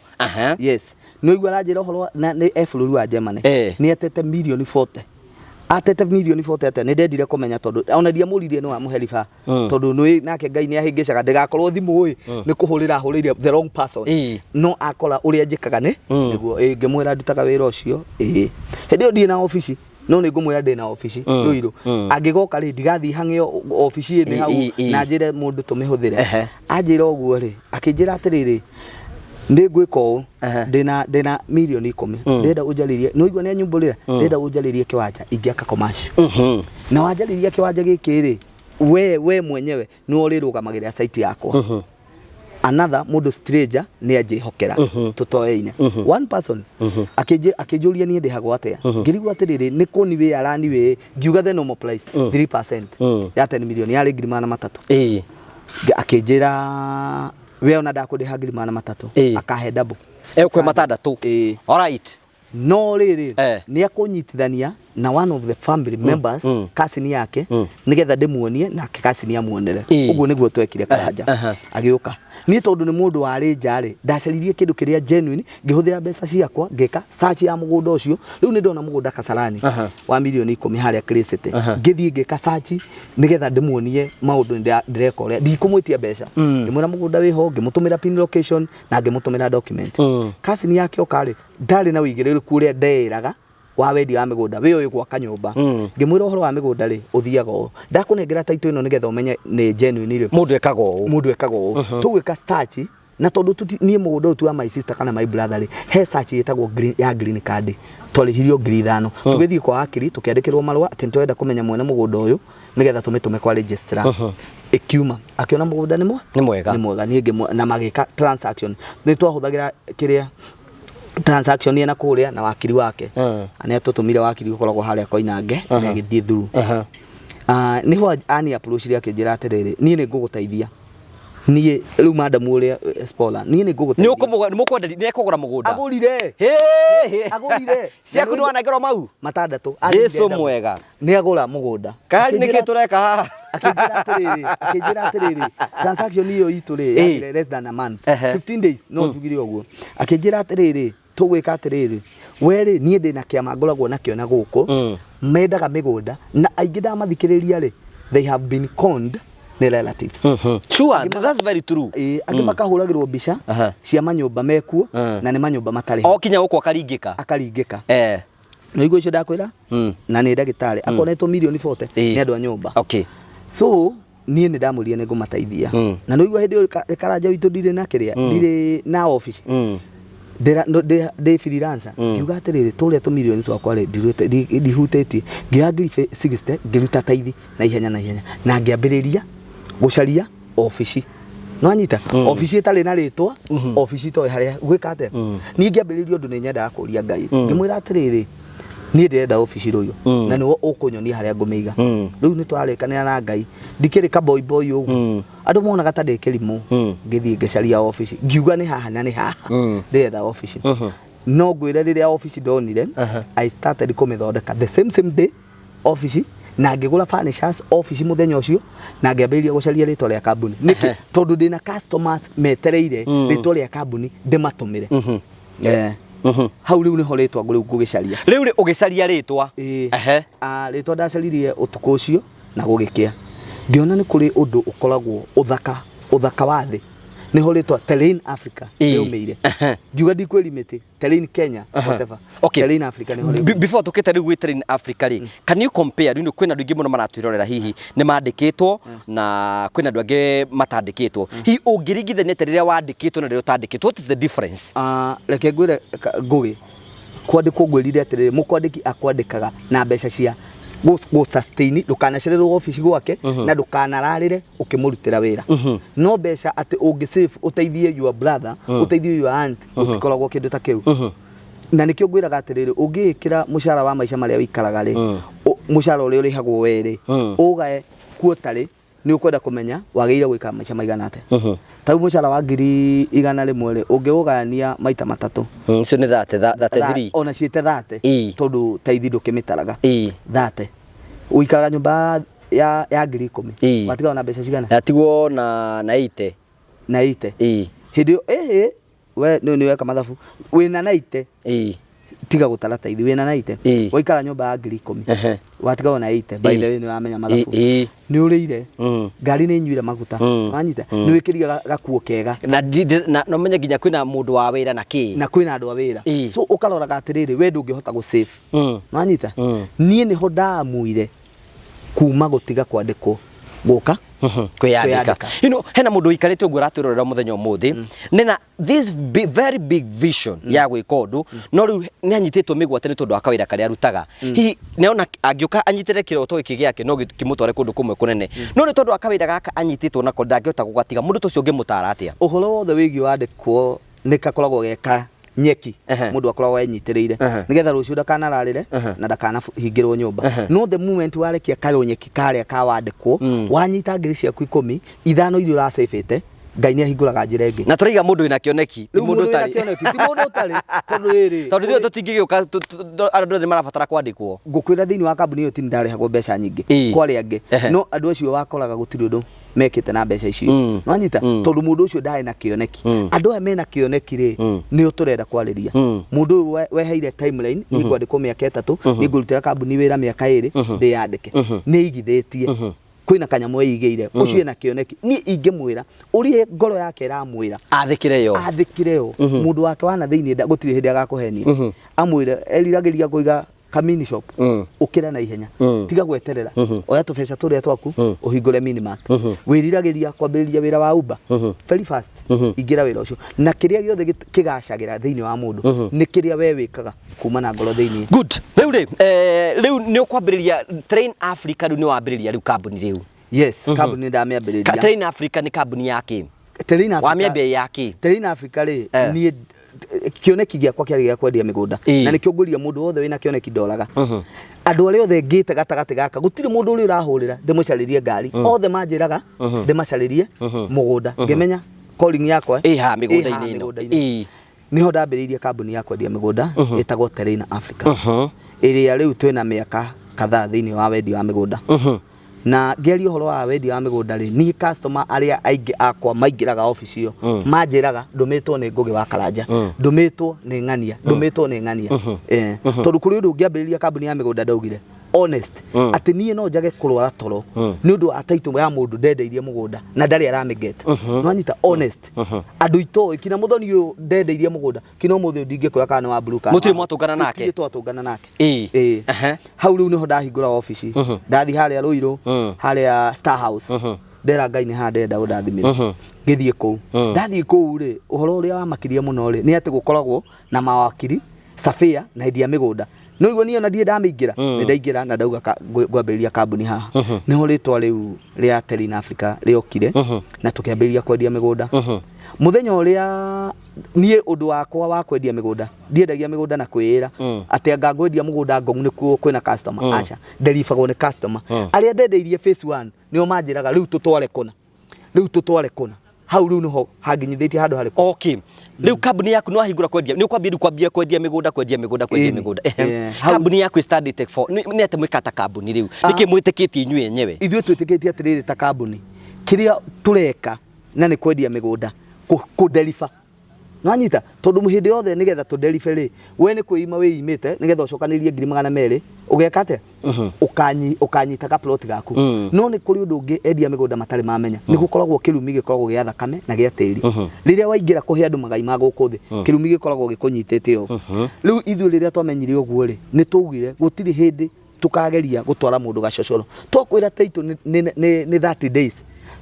Yes, nĩ ũigua aranjĩra ũhoro na nĩ e bũrũri wa Germany. Nĩ atete mirioni 40, atete mirioni 40 atĩa? Nĩ ndendire kũmenya tondũ ona ndiamũririe nĩ wamũhe riba, tondũ nĩ nake Ngai nĩ ahĩngĩcaga ndĩgakorwo thimũ ĩ nĩ kũhũrĩra ahũrĩire the wrong person. No akora ũrĩa njĩkaga nĩ nĩguo. Ĩ, ngĩmwĩra ndutaga wĩra ũcio. Ĩ, hĩndĩ ĩyo ndirĩ na obici, no nĩ ngũmwĩra ndĩ na obici Ruiru. Angĩgoka rĩ, ndigathiĩ hang'io obici ĩ nĩ hau na njĩre mũndũ tũmĩhũthĩre. Anjĩra ũguo rĩ, akĩnjĩra atĩrĩrĩ, nĩ ngwĩka ũũ, ndĩna mirioni 10, ndĩrenda ũnjarĩrie, nĩ ũigua nĩ anyumbũrĩra, ndĩrenda ũnjarĩrie kĩwanja ingĩaka commercial, na wanjarĩria kĩwanja gĩkĩ rĩ, we mwenyewe nĩwe ũrĩrũgamagĩrĩra site yakwa. Another mũndũ stranger nĩ anjĩhokera tũtoeine one person. Akĩnjũria niĩ ndĩhagwo atĩa. Ngĩrigwo atĩrĩrĩ, nĩ kũni wĩ arani wĩ, ngiuga the normal price 3% ya 10 million yarĩ 300,000. Akĩnjĩra we ona ndakũndĩha 300,000, akahe double. Egũkũhe 600. Ĩĩ. Alright. No rĩrĩ, nĩ akũnyitithania na one of the family members, cousin yake, nĩgetha ndĩmuonie nake cousin amuonere. Ũguo nĩguo twekire Karanja. Agĩũka. Niĩ tondũ nĩ mũndũ warĩ nja rĩ, ndacaririe kĩndũ kĩrĩa genuine, ngĩhũthĩra mbeca ciakwa ngĩka search ya mũgũnda ũcio. Rĩu nĩ ndona mũgũnda Kasarani wa mirioni 10 harĩa Clay City. Ngĩthiĩ ngĩka search nĩgetha ndĩmuonie maũndũ ndĩreka ũrĩa ndikũmwĩtia mbeca. Ngĩmwĩra mũgũnda wĩho, ngĩmũtũmĩra pin location na ngĩmũtũmĩra document. Cousin yake oka rĩ, ndarĩ na ũigĩrĩrĩku ũrĩa ndeĩraga wa wendia wa mĩgũnda wĩ ũyũ gwaka nyũmba. Ngĩmwĩra ũhoro wa mĩgũnda rĩ, ũthiaga ũũ, ndakũnengera title ĩno nĩgetha ũmenye nĩ genuine rĩ. Mũndũ ekaga ũũ. Mũndũ ekaga ũũ, tũgwĩka search. Na tondũ niĩ mũgũnda ũyũ ti wa my sister kana my brother rĩ, he search ĩtagwo green, ya green card, twarĩhirio 5,000. Tũgĩthiĩ kwa wakiri tũkĩandĩkĩrwo marũa atĩ nĩtũrenda kũmenya mwene mũgũnda ũyũ nĩgetha tũmĩtũme kwa registrar. Ĩkiuma akĩona mũgũnda nĩ mwe Nĩ mwega. Nĩ mwega. Niĩ na magĩka transaction, nĩ twahũthagĩra kĩrĩa transaction ĩna kũrĩa na wakiri wake. Nĩ atũtũmire wakiri ũkoragwo harĩa Koinange na ĩgĩthiĩ through. Ah, nĩho ani approach akĩnjĩra atĩrĩrĩ, niĩ nĩ ngũgũteithia, niĩ rĩu madam ũrĩa Spola, niĩ nĩ nĩ ngũgũteithia. Ũkũmũgũra, nĩ mũkwenderia, nĩ ekũgũra mũgũnda? Agũrire. Hĩ! Agũrire. Ciaku nĩ wanengerwo mau? Matandatũ. Jesu mwega. Nĩ agũra mũgũnda. Kari nĩkĩ tũreka haha? Akĩnjĩra atĩrĩrĩ, transaction ĩyo itũ rĩ yathire less than a month, 15 days, no njugire ũguo. Akĩnjĩra atĩrĩrĩ, tũgwĩka atĩrĩrĩ, we rĩ, niĩ ndĩna kĩama ngoragwo nakĩo na gũkũ mendaga mĩgũnda, na aingĩ ndamathikĩrĩria rĩ, they have been conned nĩ relatives. Sure, that's very true. Ĩĩ, angĩ makahũragĩrwo mbica cia manyũmba mekuo na nĩ manyũmba matarĩ ho. O kinya gũkũ akaringĩka. Akaringĩka. Nĩ igua icio ndakwĩra? Na nĩ ndagĩtarĩ akonetwo mirioni 40 nĩ andũ a nyũmba. So niĩ nĩ ndamũrire nĩ ngũmateithia. Na nĩ ũigua hĩndĩ ĩyo Karanja witũ ndirĩ na kĩrĩa, ndirĩ na obici. Ndĩ freelancer. Ngiuga atĩrĩrĩ, tũrĩa tũmirioni twakwa rĩ, ndihutĩtie, ngĩoya ngiri 60 ngĩruta taithi na ihenya na ihenya na ngĩambĩrĩria gũcaria obici. Nĩwanyita? Obici ĩtarĩ na rĩtwa, obici itoĩ harĩa gwĩka atĩa. Niĩ ngĩambĩrĩria ũndũ nĩ nyendaga kũria Ngai, ngĩmwĩra atĩrĩrĩ, niĩ ndĩrenda obici rũyũ na nĩwe ũkũnyonia harĩa ngũmĩiga. Rĩu nĩ twarĩkanĩra na Ngai, ndikĩrĩ ka boy boy ũguo andũ monaga ta ndĩ kĩrimũ. Ngĩthiĩ ngĩcaria obici, ngiuga nĩ haha na nĩ haha ndĩretha obici. No ngwĩre, rĩrĩa obici ndonire, I started kũmĩthondeka the same same day obici, na ngĩgũra furnitures obici mũthenya ũcio, na ngĩambĩrĩria gũcaria rĩtwa rĩa kambuni. Nĩkĩ? Tondũ ndĩna customers metereire rĩtwa rĩa kambuni ndĩmatũmĩre. Hau rĩu nĩho rĩtwa rĩu ngũgĩcaria. Rĩu rĩ ũgĩcaria rĩtwa? Ĩĩ. Ah, rĩtwa ndacaririe ũtukũ ũcio na gũgĩkĩa, ngĩona nĩ kũrĩ ũndũ ũkoragwo ũthaka, ũthaka wa thĩ, nĩho rĩtwa Terrain Africa rĩaumĩire. Ngiuga ndikwĩri mĩtĩ Terrain Kenya, whatever. Terrain Africa nĩho rĩu. Before tukite rĩu gwĩ Terrain Africa rĩ, can you compare rĩu kwĩna andũ aingĩ mũno maratwĩrorera, hihi nĩ mandĩkĩtwo na kwĩna andũ angĩ matandĩkĩtwo, hihi ũngĩringithania atĩa rĩrĩa wandĩkĩtwo na rĩrĩa ũtandĩkĩtwo? What is the difference? Ah, reke ngwĩre ngũgĩ, kwandĩkwo ngwĩrire atĩrĩrĩ, mũkwandĩki akwandĩkaga na mbeca cia gũ sustain, ndũkanacererwo obici gwake na ndũkanararĩre ũkĩmũrutĩra wĩra. No mbeca atĩ ũngĩ save ũteithie your brother, ũteithie your aunt, gũtikoragwo kĩndũ ta kĩu. Na nĩkĩo ngwĩraga atĩrĩrĩ, ũngĩĩkĩra mũcara wa maica marĩa ũikaraga rĩ, mũcara ũrĩa ũrĩhagwo we rĩ, ũgae kuotarĩ, nĩ ũkwenda kũmenya wagĩrĩire gwĩka maica maigana atĩa. Ta rĩu mũcara wa 100,000 rĩ, ũngĩũgayania maita matatũ, Icio nĩ 33. Ona ciĩte 30, tondũ taithi ndũkĩmĩtaraga. 30, ũikaraga nyũmba ya 10,000, watigwo na mbeca cigana? Yatigwo na 80. Na 80. Hĩndĩ ĩyo ĩhĩ we nĩ weka mathabu, wĩna 90. Tiga gũtara taithi, wĩna 90. Waikara nyũmba ya 10,000, watigwo na 80. By the way, nĩ wamenya mathabu, nĩ ũrĩire, ngari nĩ inyuire maguta, wanyita, nĩ wĩkĩrire gakuo kega. Na ũmenye nginya kwĩna mũndũ wa wĩra na kĩ. Na kwĩna andũ a wĩra. So ũkaroraga atĩrĩrĩ, we ndũngĩhota gũ save. Wanyita? Niĩ nĩho ndamuire kuma gũtiga kwandĩkwo gũka kwĩyandĩka. Kwĩyandĩka. Hena mũndũ ũikarĩte ũguo ũratwĩrorera mũthenya ũmũthĩ nĩna this very big vision ya gwĩka ũndũ, no rĩu nĩ anyitĩtwo mĩgwate nĩ tondũ wa kawĩra karĩa arutaga. Hihi nĩona angĩũka anyitĩre kĩroto gĩkĩ gĩake no kĩmũtware kũndũ kũmwe kũnene, no nĩ tondũ wa kawĩra gaka anyitĩtwo nako ndangĩhota gũgatiga. Mũndũ ta ũcio ũngĩmũtara atĩa? Ũhoro wothe wĩgiĩ wandĩkwo nĩ gakoragwo geka nyeki. Mũndũ akoragwo enyitĩrĩire nĩgetha rũciũ ndakanararĩre na ndakanahingĩrwo nyũmba. No the moment warekia karũnyeki karĩa ka wandĩkwo, wanyita ngiri ciaku ikũmi, ithano iria ũracĩbĩte, Ngai nĩ ahingũraga njĩra ĩngĩ. Na tũraiga mũndũ wĩna kĩoneki, ti rĩu mũndũ mũndũ wĩna ũtarĩ. Kĩoneki, ti mũndũ ũtarĩ, tondũ rĩrĩ, tondũ ithuĩ tũtingĩgĩũka andũ othe marabatara kwandĩkwo. Ngũkwĩra, thĩinĩ wa kambuni ĩyo ti ndarĩhagwo mbeca nyingĩ kwarĩ angĩ, no andũ acio wakoraga gũtirĩ ũndũ mekĩte na mbeca icio. Nwanyita? Tondũ mũndũ ũcio ndarĩ na kĩoneki. Andũ aya mena kĩoneki rĩ, nĩo tũrenda kwarĩria. Mũndũ ũyũ weheire timeline, niĩ ngwandĩkwo mĩaka 3, niĩ ngũrutĩra kambuni wĩra mĩaka 2, ndĩyandĩke, nĩ igithĩtie, kwĩna kanyamũ eigĩire. Ũcio ena kĩoneki. Niĩ ingĩmwĩra ũrĩa ngoro yake ĩramwĩra, athĩkĩre yo. Athĩkĩre yo. Mũndũ wake wa na thĩinĩ gũtirĩ hĩndĩ agakũhenia, amwĩre eriragĩria kũiga. Ka mini shop, ũkĩra na ihenya, tiga gweterera, oya tũbeca tũrĩa twaku ũhingũre mini mart. Wĩriragĩria kwambĩrĩria wĩra wa Uber, very fast ingĩra wĩra ũcio, na kĩrĩa gĩothe kĩgacagĩra thĩinĩ wa mũndũ nĩ kĩrĩa we wĩkaga kuma na ngoro thĩinĩ. Good. Rĩu rĩ, rĩu nĩ ũkwambĩrĩria Train Africa, rĩu nĩ wambĩrĩria rĩu kambuni rĩu? Yes, kambuni nĩ ndamĩambĩrĩria. Train Africa nĩ kambuni ya kĩ? Terrain Africa. Wamĩambia ya kĩ? Terrain Africa rĩ, niĩ kĩoneki gĩakwa kĩarĩ gĩa kwendia mĩgũnda, na nĩkĩo ngũria mũndũ wothe wĩna kĩoneki ndoraga andũ arĩa othe ngĩte gatagatĩ gaka, gũtirĩ mũndũ ũrĩa ũrahũrĩra ndĩmũcarĩrie ngari, othe manjĩraga ndĩmacarĩrie mũgũnda, ngĩmenya calling yakwa ĩ haha ĩ haha mĩgũnda-inĩ ĩno. Mĩgũnda-inĩ. Niho ndambĩrĩirie kambuni ya kwendia mĩgũnda ĩtagwo Terrain Africa, ĩrĩa rĩu twĩna mĩaka kadhaa thĩinĩ wa wendia wa mĩgũnda. Na ngĩaria ũhoro wa wendia wa mĩgũnda rĩ, niĩ customer arĩa aingĩ akwa maingĩraga obici ĩyo manjĩraga ndũmĩtwo nĩ Ngũgĩ wa Karanja, ndũmĩtwo nĩ ng'ania, ndũmĩtwo nĩ ng'ania. Tondũ kũrĩ ũndũ ũngĩambĩrĩria kambuni ya mĩgũnda, ndaugire honest atĩ niĩ no njage kũrwara toro nĩ ũndũ wa title ya mũndũ ndendeirie mũgũnda na ndarĩ aramĩget. Nĩwanyita? Honest, andũ itoĩ kinya mũthoni ũyũ ndendeirie mũgũnda kinya ũmũthĩ ũyũ ndingĩkwĩra kana nĩ wa blue kana Mũtirĩ mwatũngana nake? Tũtirĩ twatũngana nake. Ĩĩ. Ĩĩ. Hau rĩu nĩho ndahingũra obici, ndathiĩ harĩa Rũirũ, harĩa Star House, ndera Ngai nĩ haha ndĩrenda ũndathimĩre, ngĩthiĩ kũu. Ndathiĩ kũu rĩ, ũhoro ũrĩa wamakirie mũno rĩ, nĩ atĩ gũkoragwo na mawakiri, surveyor na endia mĩgũnda. No igua niĩ ona ndirĩ ndamĩingĩra, nĩ ndaingĩra na ndauga ngwambĩrĩria kambuni haha. Nĩho rĩtwa rĩu rĩa Terrain Africa rĩokire na tũkĩambĩrĩria kwendia mĩgũnda. Mũthenya ũrĩa niĩ ũndũ wakwa wa kwendia mĩgũnda, ndiendagia mĩgũnda na kwĩĩra atĩ anga ngwendia mũgũnda Ngong nĩkuo kwĩna customer, aca, nderibagwo nĩ customer. Arĩa ndendeirie phase 1 nĩo manjĩraga rĩu tũtware kũna, rĩu tũtware kũna. Hau rĩu nĩho hanginyithĩtie handũ harĩkũ. Okay, rĩu kambuni yaku nĩ wahingũra kwendia, nĩ ũkwambia rĩu kwambia kwendia mĩgũnda, kwendia mĩgũnda, kwendia Ĩni. mĩgũnda. Hau Kambuni yaku ĩstandĩte for nĩ atĩ mwĩka ta kambuni rĩu, nĩkĩ mwĩtĩkĩtie inyuĩ enyewe? Ithuĩ twĩtĩkĩtie atĩrĩrĩ, ta kambuni kĩrĩa tũreka na nĩ kwendia mĩgũnda, kũ-deliver. Nwanyita? Tondũ hĩndĩ yothe nĩgetha tũ-deliver rĩ, we nĩ kwĩima wĩimĩte nĩgetha ũcokanĩrĩrie 200,000, ũgeka atĩa? Ũkanyita ka plot gaku. No nĩ kũrĩ ũndũ ũngĩ endia mĩgũnda matarĩ mamenya, nĩ gũkoragwo kĩrumi gĩkoragwo gĩa thakame na gĩa tĩri. Rĩrĩa waingĩra kũhe andũ magai ma gũkũ thĩ, kĩrumi gĩkoragwo gĩkũnyitĩte ũũ. Rĩu ithuĩ rĩrĩa twamenyire ũguo rĩ, nĩ twaugire gũtirĩ hĩndĩ tũkageria gũtwara mũndũ gacocoro. Twakwĩra title nĩ 30 days,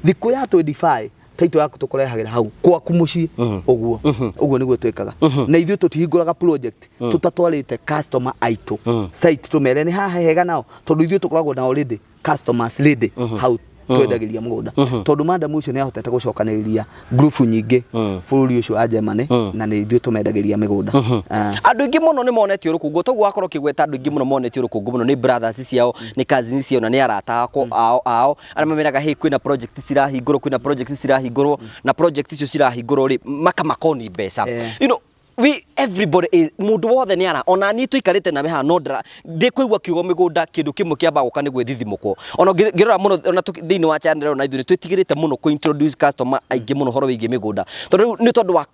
thikũ ya 25 title yaku tũkũrehagĩra hau gwaku mũciĩ. Ũguo ũguo nĩguo twĩkaga, na ithuĩ tũtihingũraga project tũtatwarĩte customer aitũ site, tũmere nĩ haha hega nao, tondũ ithuĩ tũkoragwo na already customers ready hau twendagĩria mũgũnda, tondũ madam ũcio nĩ ahotete gũcokanĩrĩria group nyingĩ bũrũri ũcio wa Germany, na nĩ ithuĩ tũmendagĩria mĩgũnda. Andũ aingĩ mũno nĩ monetio rũkũngũ toguo wakorwo ũkĩgweta, andũ aingĩ mũno monetio rũkũngũ mũno nĩ brothers ciao, nĩ cousins ciao, na nĩ arata akwa ao arĩa mameraga, "Hey, kwĩna project cirahingũrwo, kwĩna project cirahingũrwo," na project icio cirahingũrwo rĩ, makamakoni mbeca. We everybody is mũndũ wothe nĩ ara ona niĩ tũikarĩte nawe haha, no ndĩra ndĩkũigua kiugo mĩgũnda, kĩndũ kĩmwe kĩamba gũka nĩ gwĩthithimũkwo. Ona ngĩrora mũno ona thĩinĩ wa channel, ona ithuĩ nĩ twĩtigĩrĩte mũno kũ introduce customer aingĩ mũno ũhoro wĩgiĩ mĩgũnda, tondũ rĩu nĩ tondũ wa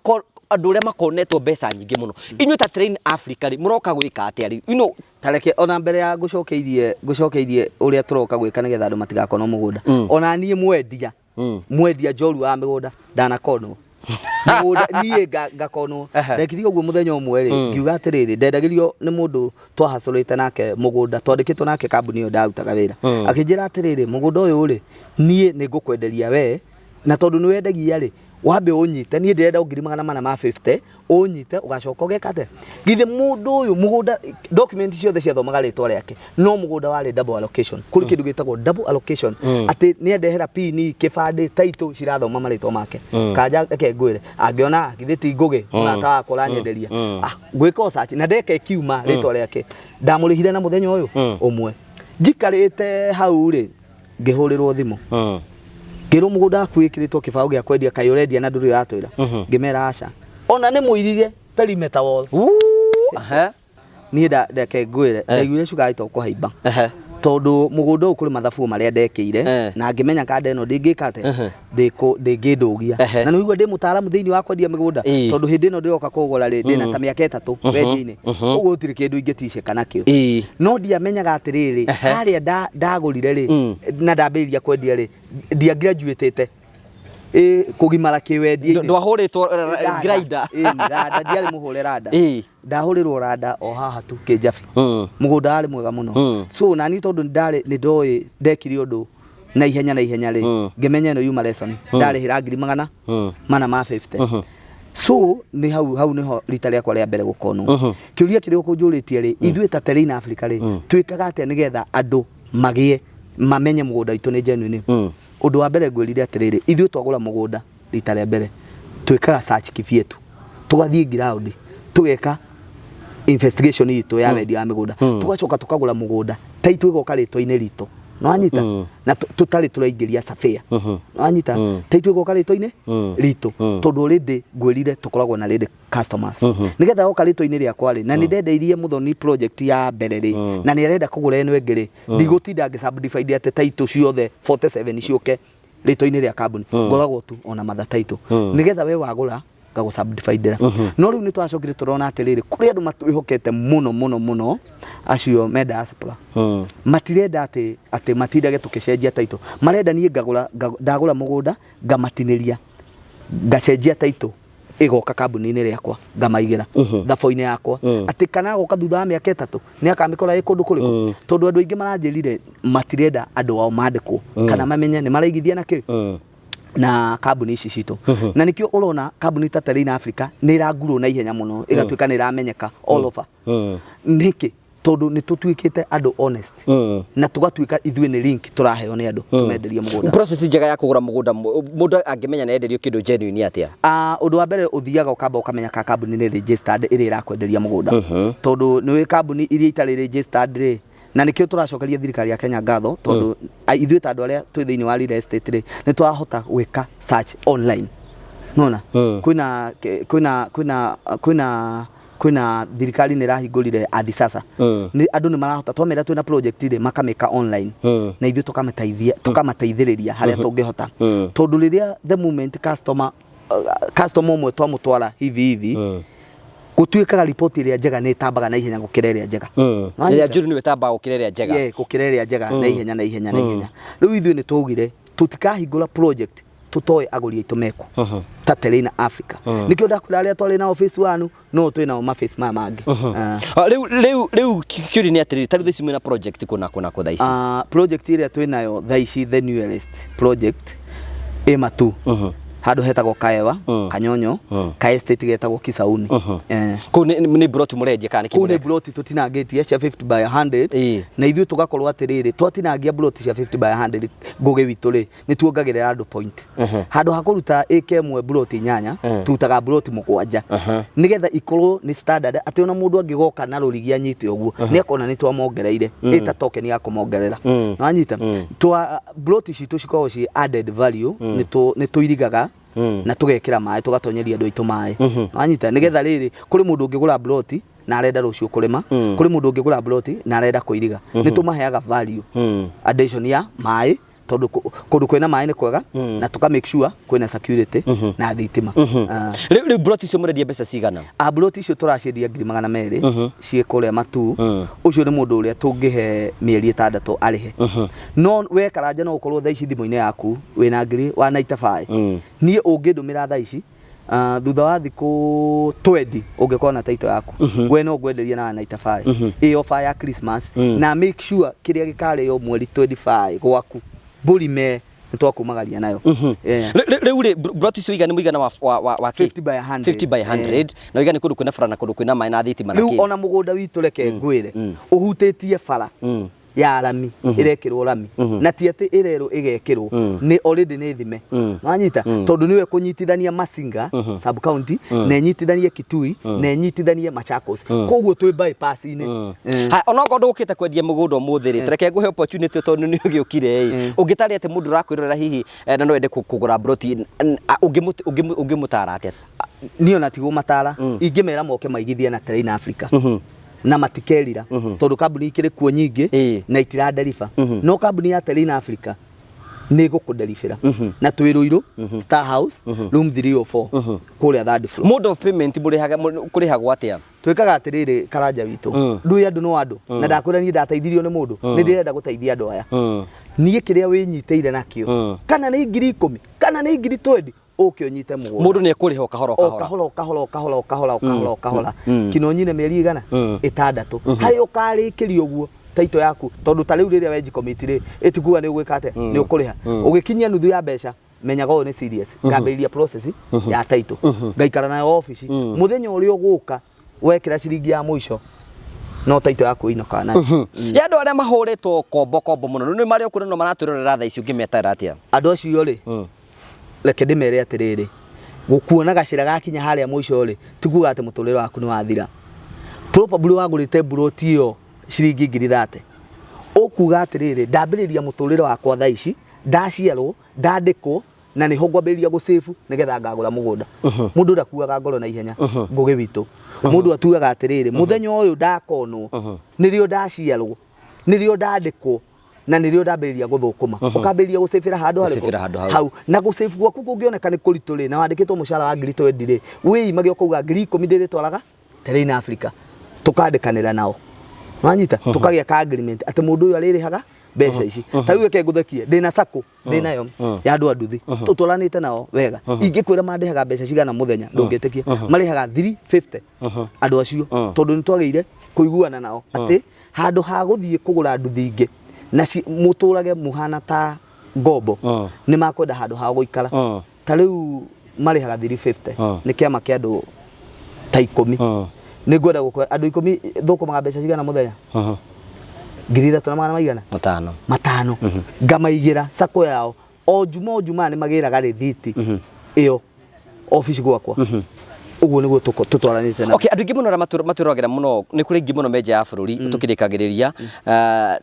andũ arĩa makonetwo mbeca nyingĩ mũno. Inyuĩ ta Train Africa rĩ, mũroka gwĩka atĩa rĩu? Tareke ona mbere ya ngũcokeirie ũrĩa tũroka gwĩka nĩgetha andũ matigakonwo mũgũnda, ona niĩ mwendia njorua wa mĩgũnda ndanakonwo mũgũnda, niĩ ngakonwo. Ndekire ũguo mũthenya ũmwe rĩ, ngiuga atĩrĩrĩ, ndendagĩrio nĩ mũndũ twahacũrĩte nake mũgũnda, twandĩkĩtwo nake kambuni ĩyo ndarutaga wĩra. Akĩnjĩra atĩrĩrĩ, "Mũgũnda ũyũ rĩ, niĩ nĩ ngũkwenderia we, na tondũ nĩ wendagia rĩ, wambe ũnyite, niĩ ndĩrenda o 450,000, ũnyite, ũgacoka ũgeka atĩa?" Githĩ mũndũ ũyũ mũgũnda, document ciothe ciathomaga rĩtwa rĩake, no mũgũnda warĩ double allocation. Kũrĩ kĩndũ gĩtagwo double allocation, atĩ nĩ andehera pini, kĩbandĩ, title cirathoma marĩtwa make. Kanja reke ngwĩre, angĩona githĩ ti Ngũgĩ mũrata wakwa ũranyenderia, ah, ngwĩka o search na ndeka ĩkiuma rĩtwa rĩake. Ndamũrĩhire na mũthenya ũyũ ũmwe njikarĩte hau rĩ, ngĩhũrĩrwo thimũ, ngĩrwo mũgũnda waku wĩkĩrĩtwo kĩbaũ gĩa kwendia, kaĩ ũrendia na ndũrĩ ũratwĩra? Ngĩmera aca, ona nĩ mũirige perimeter wall. Niĩ reke ngwĩre, ndaiguire cukari to kũhaimba, tondũ mũgũnda ũyũ kũrĩ mathabu marĩa ndekĩire na ngĩmenya kanda ĩno ndĩngĩka atĩa, ndĩngĩndũgia. Na nĩ ũigua ndĩ mũtaaramu thĩinĩ wa kwendia mĩgũnda, tondũ hĩndĩ ĩno ndĩroka kũgũra rĩ, ndĩna ta mĩaka 3 wendia-inĩ, ũguo gũtirĩ kĩndũ ingĩticĩka nakĩo. No ndiamenyaga atĩrĩrĩ, harĩa ndagũrire rĩ, na ndambĩrĩria kwendia rĩ, ndiangraduatĩte. Ĩ kũgimara kĩwendia-inĩ. Ndwahũrĩtwo grinder? Ĩni, randa ndiarĩ mũhũre randa. Ndahũrĩrwo randa o haha tu Kĩnjabi. Mũgũnda warĩ mwega mũno. So nani tondũ ndarĩ nĩ ndoĩ ndekire ũndũ na ihenya na ihenya rĩ, ngĩmenya ĩno yuma lesson. Ndarĩhĩra ngiri 450. So nĩ hau hau nĩho rita rĩakwa rĩa mbere gũkonwo. Kĩũria kĩrĩa ũkũnjũrĩtie rĩ, ithuĩ ta Terrain Africa rĩ, twĩkaga atĩa nĩgetha andũ magĩe mamenye mũgũnda witũ nĩ genuine? Ũndũ wa mbere ngwĩrire atĩrĩrĩ, ithuĩ twagũra mũgũnda rita rĩa mbere twĩkaga search kibietu, tũgathiĩ ground, tũgeka investigation itũ ya wendia wa mĩgũnda, tũgacoka tũkagũra mũgũnda title ĩgoka rĩtwa-inĩ ritũ, nĩwanyita, na tũtarĩ tũraingĩria surveyor, nĩwanyita, title ĩgoka rĩtwa-inĩ ritũ, tondũ already ngwĩrire tũkoragwo na ready customers, nĩgetha yoka rĩtwa-inĩ rĩakwa rĩ, na nĩ ndendeirie Muthoni project ya mbere rĩ, na nĩ arenda kũgũra ĩno ĩngĩ rĩ, ndigũtinda ngĩ subdivide atĩ title ciothe 47 ciũke rĩtwa-inĩ rĩa kambuni, ngoragwo tu ona mother title, nĩgetha we wagũra ngagũ subdividera. No rĩu nĩ twacokire tũrona atĩrĩrĩ, kũrĩ andũ matwĩhokete mũno mũno mũno, acio me diaspora, matirenda atĩ matindage tũkĩcenjia title, marenda niĩ ngagũra ndagũra mũgũnda ngamatinĩria, ngacenjia title ĩgoka kambuni-inĩ rĩakwa, ngamaigĩra thabu-inĩ yakwa, atĩ kana agoka thutha wa mĩaka 3 nĩ akamĩkora ĩ kũndũ kũrĩkũ, tondũ andũ aingĩ maranjĩrire matirenda andũ ao mandĩkwo kana mamenye nĩ maraigithia na kĩ na kambuni ici citũ. Na nĩkĩo ũrona kambuni ta Terrain Africa nĩ ĩrangurwo na ihenya mũno, ĩgatuĩka nĩ ĩramenyeka all over. Nĩkĩ? Tondũ nĩ tũtuĩkĩte andũ honest, na tũgatuĩka ithuĩ nĩ link tũraheo nĩ andũ tũmenderie mũgũnda. Process njega ya kũgũra mũgũnda, mũndũ angĩmenya nĩ enderio kĩndũ genuine atĩa? Ũndũ wa mbere ũthiaga ũkamba ũkamenya ka kambuni nĩ registered ĩrĩa ĩrakwenderia mũgũnda, tondũ nĩ kambuni iria itarĩ registered rĩ, na nĩkĩo tũracokeria thirikari ya Kenya ngatho, tondũ ithuĩ ta andũ arĩa twĩ thĩinĩ wa real estate rĩ, nĩ twahota gwĩka search online, nona kwĩna kwĩna kwĩna kwĩna kwĩna thirikari nĩ ĩrahingũrire Ardhi Sasa, nĩ andũ nĩ marahota twamera twĩna project rĩ, makamĩka online, na ithuĩ tũkamateithia, tũkamateithĩrĩria harĩa tũngĩhota, tondũ rĩrĩa the moment customer ũmwe twamũtwara hivi hivi, gũtuĩkaga riboti ĩrĩa njega nĩ ĩtambaga na ihenya gũkĩra ĩrĩa njega. Ĩrĩa njũru nĩwe ĩtambaga gũkĩra ĩrĩa njega. Yeah, gũkĩra ĩrĩa njega na ihenya na ihenya na ihenya. Rĩu ithuĩ nĩ twaugire tũtikahingũra project tũtoĩ agũri aitũ meku ta Terrain Africa. Nĩkĩo ndakwĩra arĩa twarĩ nao phase 1 no twĩ nao ma phase maya mangĩ. Rĩu kĩũria nĩ atĩrĩrĩ, ta rĩu thaa ici mwĩna project kũna kũna kũ thaa ici? Project ĩrĩa twĩ nayo thaa ici, the newest project ĩ Matu, handũ hetagwo Kaewa Kanyonyo, ka estate getagwo Kisauni. Kũu nĩ plot mũrendia kana nĩ kũu nĩ plot tũtinangĩtie cia 50 by 100. Na ithuĩ tũgakorwo atĩrĩrĩ, twatinangia plot cia 50 by 100, ngũgĩ witũ rĩ, nĩ tuongagĩrĩra andũ point. Handũ ha kũruta ĩka ĩmwe plot 8, turutaga plot 7, nĩgetha ikorwo nĩ standard, atĩ ona mũndũ angĩgoka na rũrigi anyite ũguo nĩ akona nĩ twamongereire, ĩta token ya kũmongerera. Nĩwanyita? Twa plot citũ cikoragwo ci added value, nĩ tũirigaga na tũgekĩra maĩ, tũgatonyeria andũ aitũ maĩ, nĩwanyita? Nĩgetha rĩrĩ, kũrĩ mũndũ ũngĩgũra plot na arenda rũciũ kũrĩma, kũrĩ mũndũ ũngĩgũra plot na arenda kũiriga, nĩ tũmaheaga value addition ya maĩ, tondũ kũndũ kwĩna maĩ nĩ kwega, na tũka make sure kwĩna security na thitima. Rĩu plot icio mũrendia mbeca cigana? Plot icio tũraciendia ngiri 200 ciĩ kũrĩa Matu. Ũcio nĩ mũndũ ũrĩa tũngĩhe mĩeri 6 arĩhe. No we Karanja, no ũkorwo thaa ici thimũ-inĩ yaku wĩna ngiri 195. Niĩ ũngĩndũmĩra thaa ici, thutha wa thikũ 20 ũngĩkorwo na title yaku, we no ngwenderie na 195 ĩ offer ya Christmas, na make sure kĩrĩa gĩkarĩo mweri 25 gwaku mbũri me nĩ twakumagaria nayo. Rĩu rĩ, plot icio igana mũigana wa kĩ? 50 by 100. 50 by 100, na ũigane kũndũ kwĩna bara na kũndũ kwĩna maĩ na thitima na Rĩu ona mũgũnda witũ, reke ngwĩre, ũhutĩtie bara ya rami, ĩrekĩrwo rami, na ti atĩ ĩrerwo ĩgekĩrwo, nĩ already nĩ thime, wanyita? Tondũ nĩwe kũnyitithania Masinga sub county, na ĩnyitithanie Kitui, na ĩnyitithanie Machakos, koguo twĩ bypass-inĩ. Haya, onokorwo ndũgũkĩte kwendia mũgũnda ũmũthĩ rĩ, tareke ngũhe opportunity tondũ nĩ ũgĩũkire ĩ, ũngĩtarĩ atĩ mũndũ ũrakwĩrorera hihi na no ende kũgũra plot, ũngĩmũtara atĩa? Niĩ ona tigwo matara, ingĩmera moke maigithie na Terrain Africa na matikerira, tondũ kambuni ikĩrĩ kuo nyingĩ na itiraderiba, no kambuni ya Terrain Africa nĩ ĩgũkũderibĩra, na twĩ Ruiru Star House, room 304, kũrĩa third floor. Mode of payment mũrĩhaga, kũrĩhagwo atĩa? Twĩkaga atĩrĩrĩ, Karanja witũ, ndũĩ andũ no andũ, na ndakwĩra niĩ ndateithirio nĩ mũndũ, nĩ ndĩrenda gũteithia andũ aya. Niĩ kĩrĩa wĩnyitĩire nakĩo, kana nĩ 10,000, kana nĩ 20,000, ũke ũnyite mũgũnda. Mũndũ nĩ ekũrĩha o kahora o o kahora. Kahora o kahora o kahora o kahora o kahora o kahora, kinya ũnyine mĩeri igana 6, harĩa ũkarĩkĩria ũguo taito yaku, tondũ ta rĩu rĩrĩa wenji komiti rĩ, ĩtikuga nĩ ũgwĩka atĩa, nĩ ũkũrĩha. Ũgĩkinyia nuthu ya mbeca, menyaga ũyũ nĩ serious, ngambĩrĩria process ya taito, ngaikara nayo obici. Mũthenya ũrĩa ũgũka wekĩra ciringi ya mũico, no taito yaku ĩinũkaga nayo. Ya andũ arĩa mahũrĩtwo kombo kombo mũno nĩ marĩ okuo no maratwĩrorera thaa ici, ũngĩmeterera atĩa? Andũ acio rĩ, reke ndĩmere atĩrĩrĩ, gũkuona gacĩra gakinya harĩa mũico rĩ, ti kuga atĩ mũtũrĩre waku nĩ wathira. Probably wagũrĩte mburoti ĩyo ciringi 30,000, ũkuga atĩrĩrĩ, ndambĩrĩria mũtũrĩre wakwa thaa ici, ndaciarwo, ndandĩkwo, na nĩho ngwambĩrĩria gũsave nĩgetha ngagũra mũgũnda. Mũndũ ndakuaga ngoro na ihenya, ngũgĩ witũ. Mũndũ atuaga atĩrĩrĩ, mũthenya ũyũ ndakonwo, nĩrĩo ndaciarwo, nĩrĩo ndandĩkwo, na nĩrĩo ndambĩrĩria gũthũkũma. Ũkambĩrĩria gũcĩbĩra handũ harĩkũ? Gũcĩbĩra handũ hau. Hau. Na gũcĩbu gwaku kũngĩoneka nĩ kũritũ rĩ, na wandĩkĩtwo mũcara wa 20,000 rĩ, wĩimage ũkauga 10,000 ndĩrĩtwaraga Terrain Africa, tũkandĩkanĩra nao, wanyita, tũkagĩa ka agreement atĩ mũndũ ũyũ arĩrĩhaga mbeca ici. Ta rĩu reke ngũthekie, ndĩna sacco ndĩnayo ya andũ a nduthi, tũtwaranĩte nao wega. Ingĩkwĩra mandĩhaga mbeca cigana mũthenya, ndũngĩtĩkia. Marĩhaga 350 andũ acio, tondũ nĩ twagĩire kũiguana nao atĩ handũ ha gũthiĩ kũgũra nduthi ingĩ na mũtũrage mũhana ta ngombo, nĩ makwenda handũ ha gũikara. Ta rĩu marĩhaga 350. Nĩ kĩama kĩa andũ ta 10. Nĩ ngwenda gũkora andũ 10 thũkũmaga mbeca cigana mũthenya? 3,000 na magana maigana? 500. 500. Ngamaigĩra sako yao o juma o juma, nĩ magĩraga rĩthiti ĩyo obici gwakwa. Ũguo nĩguo tũtwaranĩte na Okay, andũ aingĩ mũno arĩa matwĩroragĩra mũno, nĩ kũrĩ aingĩ mũno me nja ya bũrũri tũkĩrĩkagĩrĩria.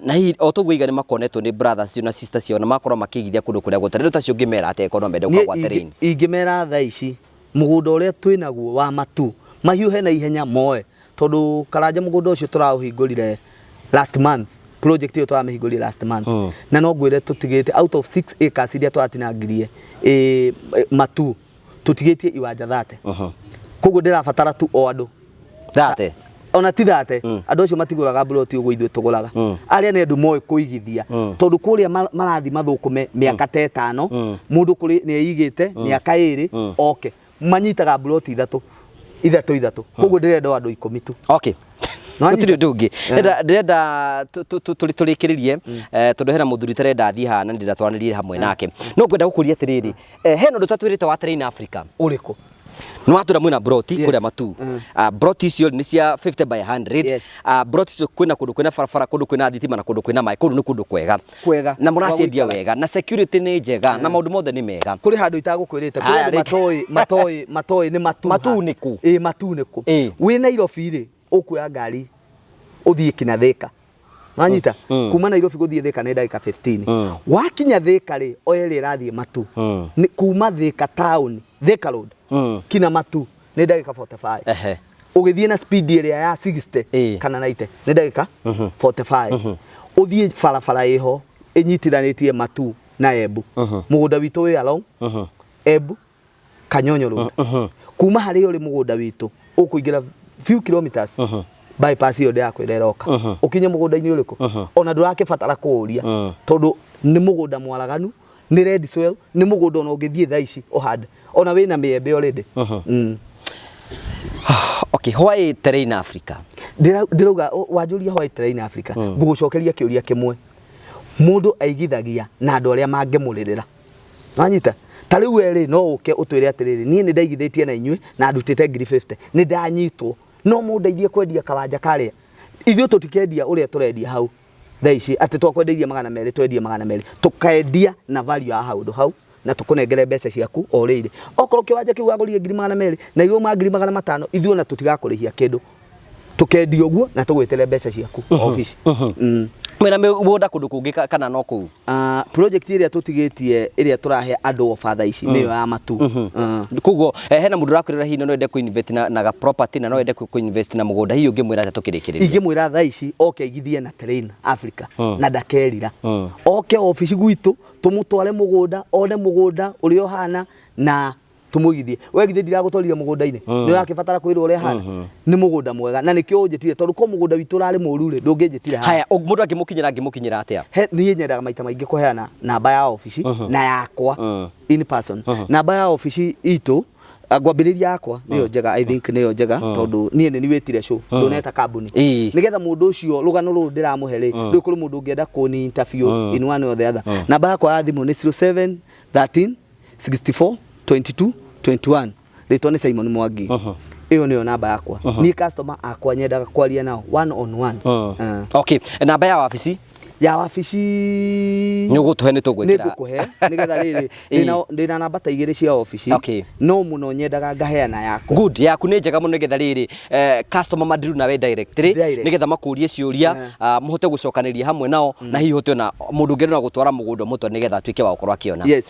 Na hihi o toguo iga nĩ makonetwo nĩ brothers ciao na sisters ciao na makorwo makĩigithia kũndũ kũrĩa gũtarĩ. Andũ ta acio ũngĩmera atĩa angĩkorwo no mende gũka Niĩ gwa Terrain? Ingĩmera thaa ici mũgũnda ũrĩa twĩnaguo wa Matu mahiũhe na ihenya moe, tondũ Karanja, mũgũnda ũcio tũraũhingũrire last month, project ĩyo tũramĩhingũrire last month, na no ngwĩre tũtigĩte out of 6 acres iria tũratinangirie Matu, tũtigĩtie iwanja 30. Koguo ndĩrabatara tu o andũ 30. Ona ti 30. Andũ acio matigũraga mburoti ũguo ithuĩ tũgũraga. Arĩa nĩ andũ moĩ kũigithia, tondũ kũrĩa marathiĩ mathũkũme mĩaka ta 5, mũndũ kũrĩ nĩ eigĩte mĩaka 2, oke manyitaga mburoti ithatũ ithatũ ithatũ. Koguo ndĩrenda o andũ 10 tu. Nĩwanyita? Gũtirĩ ũndũ ũngĩ ndĩrenda tũrĩkĩrĩrie, tondũ hena mũthuri tarenda athiĩ haha na ndĩrenda twaranĩrie hamwe nake. No ngwenda gũkũria atĩrĩrĩ, hena ũndũ tatwĩrĩte wa Terrain Africa. Ũrĩkũ? Nĩ watwĩra mwĩna broti kũrĩa Matu. Broti icio nĩ cia 50 by 100. Broti icio kwĩna kũndũ kwĩna barabara, kũndũ kwĩna thitima na kũndũ kwĩna maĩ, kũndũ nĩ kũndũ kwega. Kwega. Na mũraciendia Gwa gũikara. wega na security nĩ njega na maũndũ mothe nĩ mega. Kũrĩ handũ itagũkwĩrĩte, kũrĩ Haya, andũ rĩngĩ. matoĩ nĩ Matu. Matu nĩ kũ? Ĩ, Matu nĩ kũ? Wĩ Nairobi rĩ, ũkuoya ngari ũthiĩ kinya Thĩka, wanyita? Kuma Nairobi gũthiĩ Thĩka nĩ ndagĩka 15. Wakinya Thĩka rĩ, oya ĩrĩa ĩrathiĩ Matu. Nĩ kuma Thĩka town, Thĩka Road, kinya Matu nĩ ndagĩka 45. Ũgĩthiĩ na speed ĩrĩa ya 60 kana 90, nĩ ndagĩka 45. Ũthiĩ barabara ĩho ĩnyitithanĩtie Matu na Embu. Mũgũnda witũ wĩ along Embu Kanyonyo Road. Kuma harĩa ũrĩ mũgũnda witũ, ũkũingĩra few kilometers, bypass ĩyo ndĩrakwĩra ĩroka, ũkinye mũgũnda-inĩ ũrĩkũ, ona ndũrakĩbatara kũũria, tondũ nĩ mũgũnda mwaraganu, nĩ red soil, nĩ mũgũnda ona ũngĩthiĩ thaa ici ũhande, ona wĩna mĩembe already. Okay, why Terrain Africa? Ndĩrauga wanjũria why Terrain Africa, ngũgũcokeria kĩũria kĩmwe. Mũndũ aigithagia na andũ arĩa mangĩmũrĩrĩra, wanyita? Ta rĩu we rĩ, no ũke ũtwĩre atĩrĩrĩ, niĩ nĩ ndaigithĩtie na inyuĩ na ndutĩte 50,000, nĩ ndanyitwo, no mũndeithie kwendia kawanja karĩa. Ithuĩ tũtikendia ũrĩa tũrendia hau thaa ici, atĩ twakwendeirie 200 twendie 200. Tũkendia na value ya handũ hau na tũkũnengere mbeca ciaku o ũrĩa irĩ. Okorwo kĩwanja kĩu wagũrire 200,000 na irauma 500,000, ithuĩ ona tũtigakũrĩhia kĩndũ, tũkendia ũguo na tũgwĩtĩre mbeca ciaku obici. Mwĩna mĩgũnda kũndũ kũngĩ kana no kũu? Project ĩrĩa tũtigĩtie, ĩrĩa tũrahe andũ ofa thaa ici, nĩyo ya Matu. Koguo hena mũndũ ũrakwĩrora hihi no ende kũ-invest na ga property na no ende kũ-invest na mũgũnda, hihi ũngĩmwĩra atĩa tũkĩrĩkĩrĩria? Ingĩmwĩra thaa ici oke aigithie na Terrain Africa na ndakerira. Oke obici gwitũ, tũmũtware mũgũnda, one mũgũnda ũrĩa ũhana na Tũmũigithie we, githĩ ndiragũtwarire mũgũnda-inĩ? Nĩ ũrakĩbatara kwĩrwo ũrĩa hana nĩ mũgũnda mwega, na nĩkĩo ũnjĩtire, tondũ ko mũgũnda witũ ũrarĩ mũru rĩ, ndũngĩnjĩtire haha. Haya, mũndũ angĩmũkinyĩra atĩa? He niĩ nyendaga maita maingĩ kũheana namba ya obici na yakwa in person. Namba ya obici itũ, ngwambĩrĩria yakwa nĩyo njega, I think nĩyo njega, tondũ niĩ nĩ niwĩtire show, ndũneta kambuni, nĩgetha mũndũ ũcio rũgano rũrũ ndĩramũhe rĩ, rĩu kũrĩ mũndũ ũngĩenda kũni interview in one or the other. Namba yakwa ya thimũ nĩ 07 13 64 22 21. Rĩtwa nĩ Simon Mwangi. Ĩyo nĩyo namba yakwa. Niĩ customer akwa nyendaga kwaria nao one on one. Okay, namba ya wabici? Ya wabici? Nĩ ũgũtũhe, nĩ tũgwĩkĩra. Nĩ ngũkũhe nĩgetha rĩrĩ, ndĩna namba ta igĩrĩ cia obici, no mũno nyendaga ngaheana yakwa. Good, yaku nĩ njega mũno, nĩgetha rĩrĩ, customer madiru nawe directly. Direct. Nĩgetha makũrie ciũria, mũhote gũcokanĩria hamwe nao, na hihi hote ona mũndũ ũngĩ no gũtwara mũgũnda mũtwe nĩgetha atuĩke wa gũkorwo akĩona. Yes.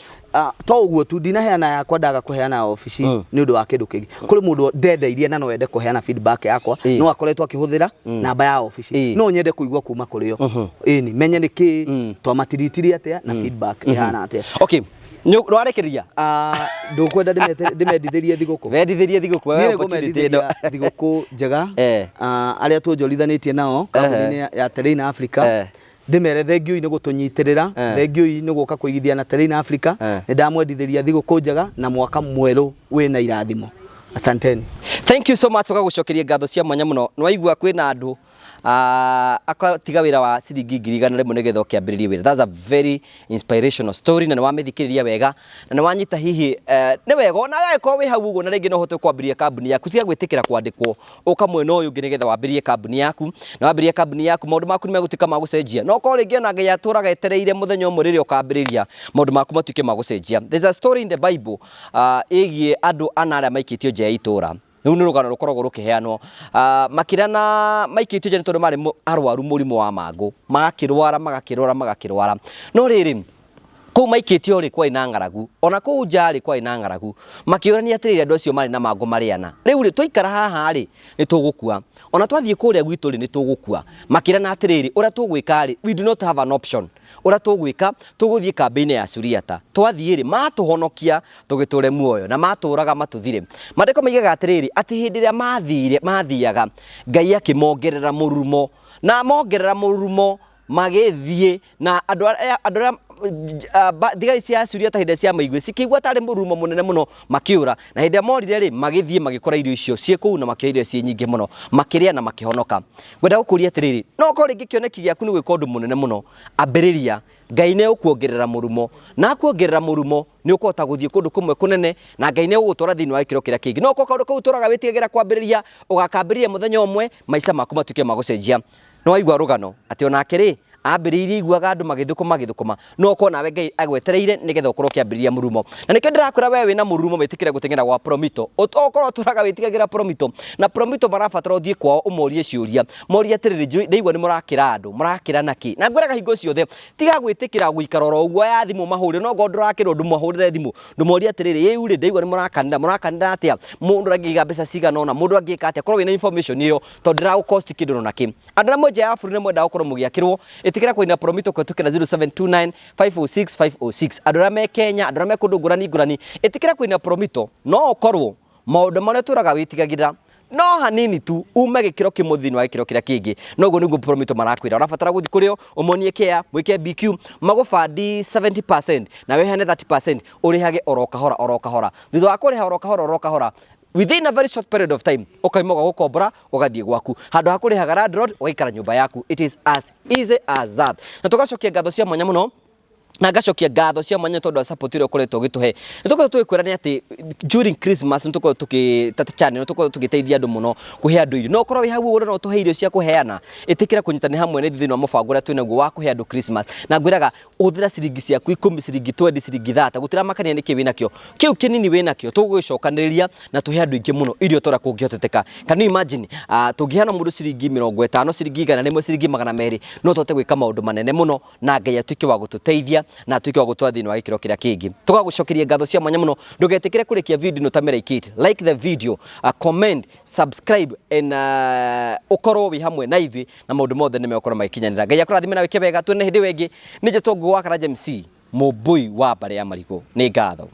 To ũguo tu, ndinaheana yakwa, ndaga kũheana ya obici nĩ ũndũ wa kĩndũ kĩngĩ. Kũrĩ mũndũ ndendeirie na no ende kũheana feedback yakwa, no akoretwo akĩhũthĩra namba ya obici, no nyende kũigua kuma kũrĩ o, ĩni menye nĩ kĩ twamatiritirie atĩa na feedback ĩhana atĩa. Okay, nĩ warĩkĩrĩria? Ndũkwenda ndĩmendithĩrie thigũkũ? Wendithĩrie thigũkũ. Niĩ We nĩ opportunity ĩno. ngũmendithĩria thigũkũ njega. Arĩa tuonjorithanĩtie nao kambuni-inĩ ya Terrain Africa, ndĩmere thengiũi nĩ gũtũnyitĩrĩra, thengiũi nĩ gũka kũigithia na Terrain Africa. Nĩ ndamwendithĩria thigũkũ njega na mwaka mwerũ wĩna irathimo. Asanteni. Thank you so much, tũgagũcokeria ngatho cia mwanya mũno. Nĩ waigua kwĩna andũ akatiga wĩra wa ciringi 100,000 nĩgetha ũkĩambĩrĩrie wĩra. That's a very inspirational story, na nĩ wamĩthikĩrĩria wega na nĩ wanyita hihi nĩ wega ona angĩkorwo wĩ hau ũguo na rĩngĩ no ũhote kwambĩrĩria kambuni yaku. Tiga gwĩtĩkĩra kwandĩkwo, ũka mwena ũyũ ũngĩ nĩgetha wambĩrĩrie kambuni yaku, na wambĩrĩria kambuni yaku maũndũ maku nĩ megũtuĩka ma gũcenjia. No korwo rĩngĩ ona Ngai atũraga etereire mũthenya ũmwe rĩrĩa ũkambĩrĩria maũndũ maku matuĩke ma gũcenjia. There's a story in the Bible ĩgiĩ andũ ana arĩa maikĩtio nja ya itũra. Rĩu nĩ rũgano rũkoragwo rũkĩheanwo, makĩrana maikĩtio nja nĩ tondũ marĩ arwaru mũrimũ wa mangũ, magakĩrwara, magakĩrwara, magakĩrwara. No rĩrĩ, kũu maikĩtio rĩ, kwarĩ na ng'aragu, ona kũu nja rĩ, kwarĩ na ng'aragu. Makĩũrania atĩrĩrĩ, andũ acio marĩ na mangũ marĩ ana, rĩu rĩ, twaikara haha rĩ, nĩ tũgũkua, ona twathiĩ kũrĩa gwitũ rĩ, nĩ tũgũkua. Makĩrana atĩrĩrĩ, ũrĩa tũgwĩka rĩ, we do not have an option, ũrĩa tũgwĩka, tũgũthiĩ kambĩ-inĩ ya Suriata. Twathiĩ rĩ, matũhonokia tũgĩtũre muoyo, na matũraga matũthire. Maandĩko maigaga atĩrĩrĩ, atĩ hĩndĩ ĩrĩa mathire mathiaga, Ngai akĩmongerera mũrurumo, na mongerera mũrurumo magĩthiĩ, na andũ arĩa thigari cia Suriata hĩndĩ ĩrĩa ciamaiguire cikĩigua tarĩ mũrurumo mũnene mũno, makĩũra. Na hĩndĩ ĩrĩa morire rĩ, magĩthiĩ magĩkora irio icio ciĩ kũu, na makĩoya irio ciĩ nyingĩ mũno, makĩrĩa na makĩhonoka. Ngwenda gũkũria atĩrĩrĩ, no korwo rĩngĩ kĩoneki gĩaku nĩ gwĩka ũndũ mũnene mũno, ambĩrĩria. Ngai nĩ egũkuongerera mũrumo, na akuongerera mũrumo nĩ ũkũhota gũthiĩ kũndũ kũmwe kũnene, na Ngai nĩ egũgũtwara thĩinĩ wa gĩkĩro kĩrĩa kĩngĩ. No ũkorwo kaũndũ kau ũtũraga wĩtigagĩra kwambĩrĩria, ũgakambĩrĩria mũthenya ũmwe, maica maku matuĩke ma gũcenjia. Nĩ waigua rũgano atĩ onake rĩ, ambĩrĩirie iguaga andũ magĩthũkũma magĩthũkũma. No ũkorwo nawe Ngai agwetereire nĩgetha ũkorwo ũkĩambĩrĩria mũrumo, na nĩkĩo ndĩrakwĩra we wĩna mũrurumo, wĩtĩkĩre gũteng'era gwa Promito. Ũkorwo ũtũraga wĩtigagĩra Promito, na Promito marabatara ũthiĩ kwao ũmorie ciũria, morie atĩrĩrĩ, ndaigua nĩ mũrakĩra andũ, mũrakĩra nakĩ? Na ngwĩraga hingo ciothe, tiga gwĩtĩkĩra gũikara oro ũguo. Ya thimũ mahũrĩre, no ngorwo ndũrakĩrwo, ndũmahũrĩre thimũ, ndũmorie atĩrĩrĩ, ĩu rĩ, ndaigua nĩ mũrakanĩra, mũrakanĩra atĩa? Mũndũ angĩiga mbeca cigana ũna, mũndũ angĩka atĩa? Korwo wĩna information ĩyo, tondũ ndĩragũ cost kĩndũ ona kĩ. Andũ arĩa mwĩ nja ya bũrũri nĩ mwendaga gũkorwo mũgĩakĩrwo, ĩtĩkĩra kũina Promito kũhetũkĩra 0729 506 506. Andũ arĩa me Kenya, andũ arĩa me kũndũ ngũrani ngũrani, ĩtĩkĩra kũina Promito. No ũkorwo maũndũ marĩa ũtũraga wĩtigagĩra no hanini tu ume gĩkĩro kĩmwe thĩinĩ wa gĩkĩro kĩrĩa kĩngĩ. Noguo nĩguo Promito marakwĩra. Ũrabatara gũthiĩ kũrĩo ũmonie care, mwĩke BQ, magũbandi 70% na weheane 30%, ũrĩhage oro kahora oro kahora. Thutha wa kũrĩha oro kahora oro kahora, within a very short period of time ũkaima gwa gũkombora, ũgathiĩ gwaku. Handũ ha kũrĩhaga landlord, ũgaikara nyũmba yaku. It is as easy as that. Na tũgacokia ngatho cia mwanya mũno, na ngacokia ngatho cia mwanya tondũ wa support ĩrĩa ũkoretwo ũgĩtũhe. Nĩ tũkoretwo tũgĩkwĩra nĩ atĩ during Christmas nĩ tũkoretwo tũkĩ ta channel, nĩ tũkoretwo tũgĩteithia andũ mũno kũhe andũ irio. No ũkorwo wĩ hau ũguo no ũtũhe irio cia kũheana, ĩtĩkĩra kũnyitanĩra hamwe na ithuĩ thĩinĩ wa mũbango ũrĩa twĩnaguo wa kũhe andũ Christmas. Na ngwĩraga ũhũthĩra ciringi ciaku 10, ciringi 20, ciringi 30, gũtiramakania nĩkĩ wĩnakĩo, kĩu kĩnini wĩnakĩo tũgũgĩcokanĩrĩria na tũhe andũ aingĩ mũno irio ta ũrĩa kũngĩhoteteka. Can you imagine, tũngĩheana mũndũ ciringi 50, ciringi 100, ciringi 200, no tũhote gwĩka maũndũ manene mũno, na Ngai atuĩke wa gũtũteithia na atuĩke wa gũtwara thĩinĩ wa gĩkĩro kĩrĩa kĩngĩ. Tũgagũcokeria ngatho cia mwanya mũno. Ndũgetĩkĩre kũrĩkia video ĩno ũtamĩraikĩte. Like the video, comment, subscribe and ũkorwo wĩ hamwe na ithuĩ, na maũndũ mothe nĩ megũkorwo magĩkinyanĩra. Ngai akũrathime na wĩke wega. Tuone hĩndĩ ĩyo ĩngĩ. Nĩ njĩtwo Ngũgũ wa Karanja MC, mũmbũi wa mbarĩ ya marigũ. Nĩ ngatho.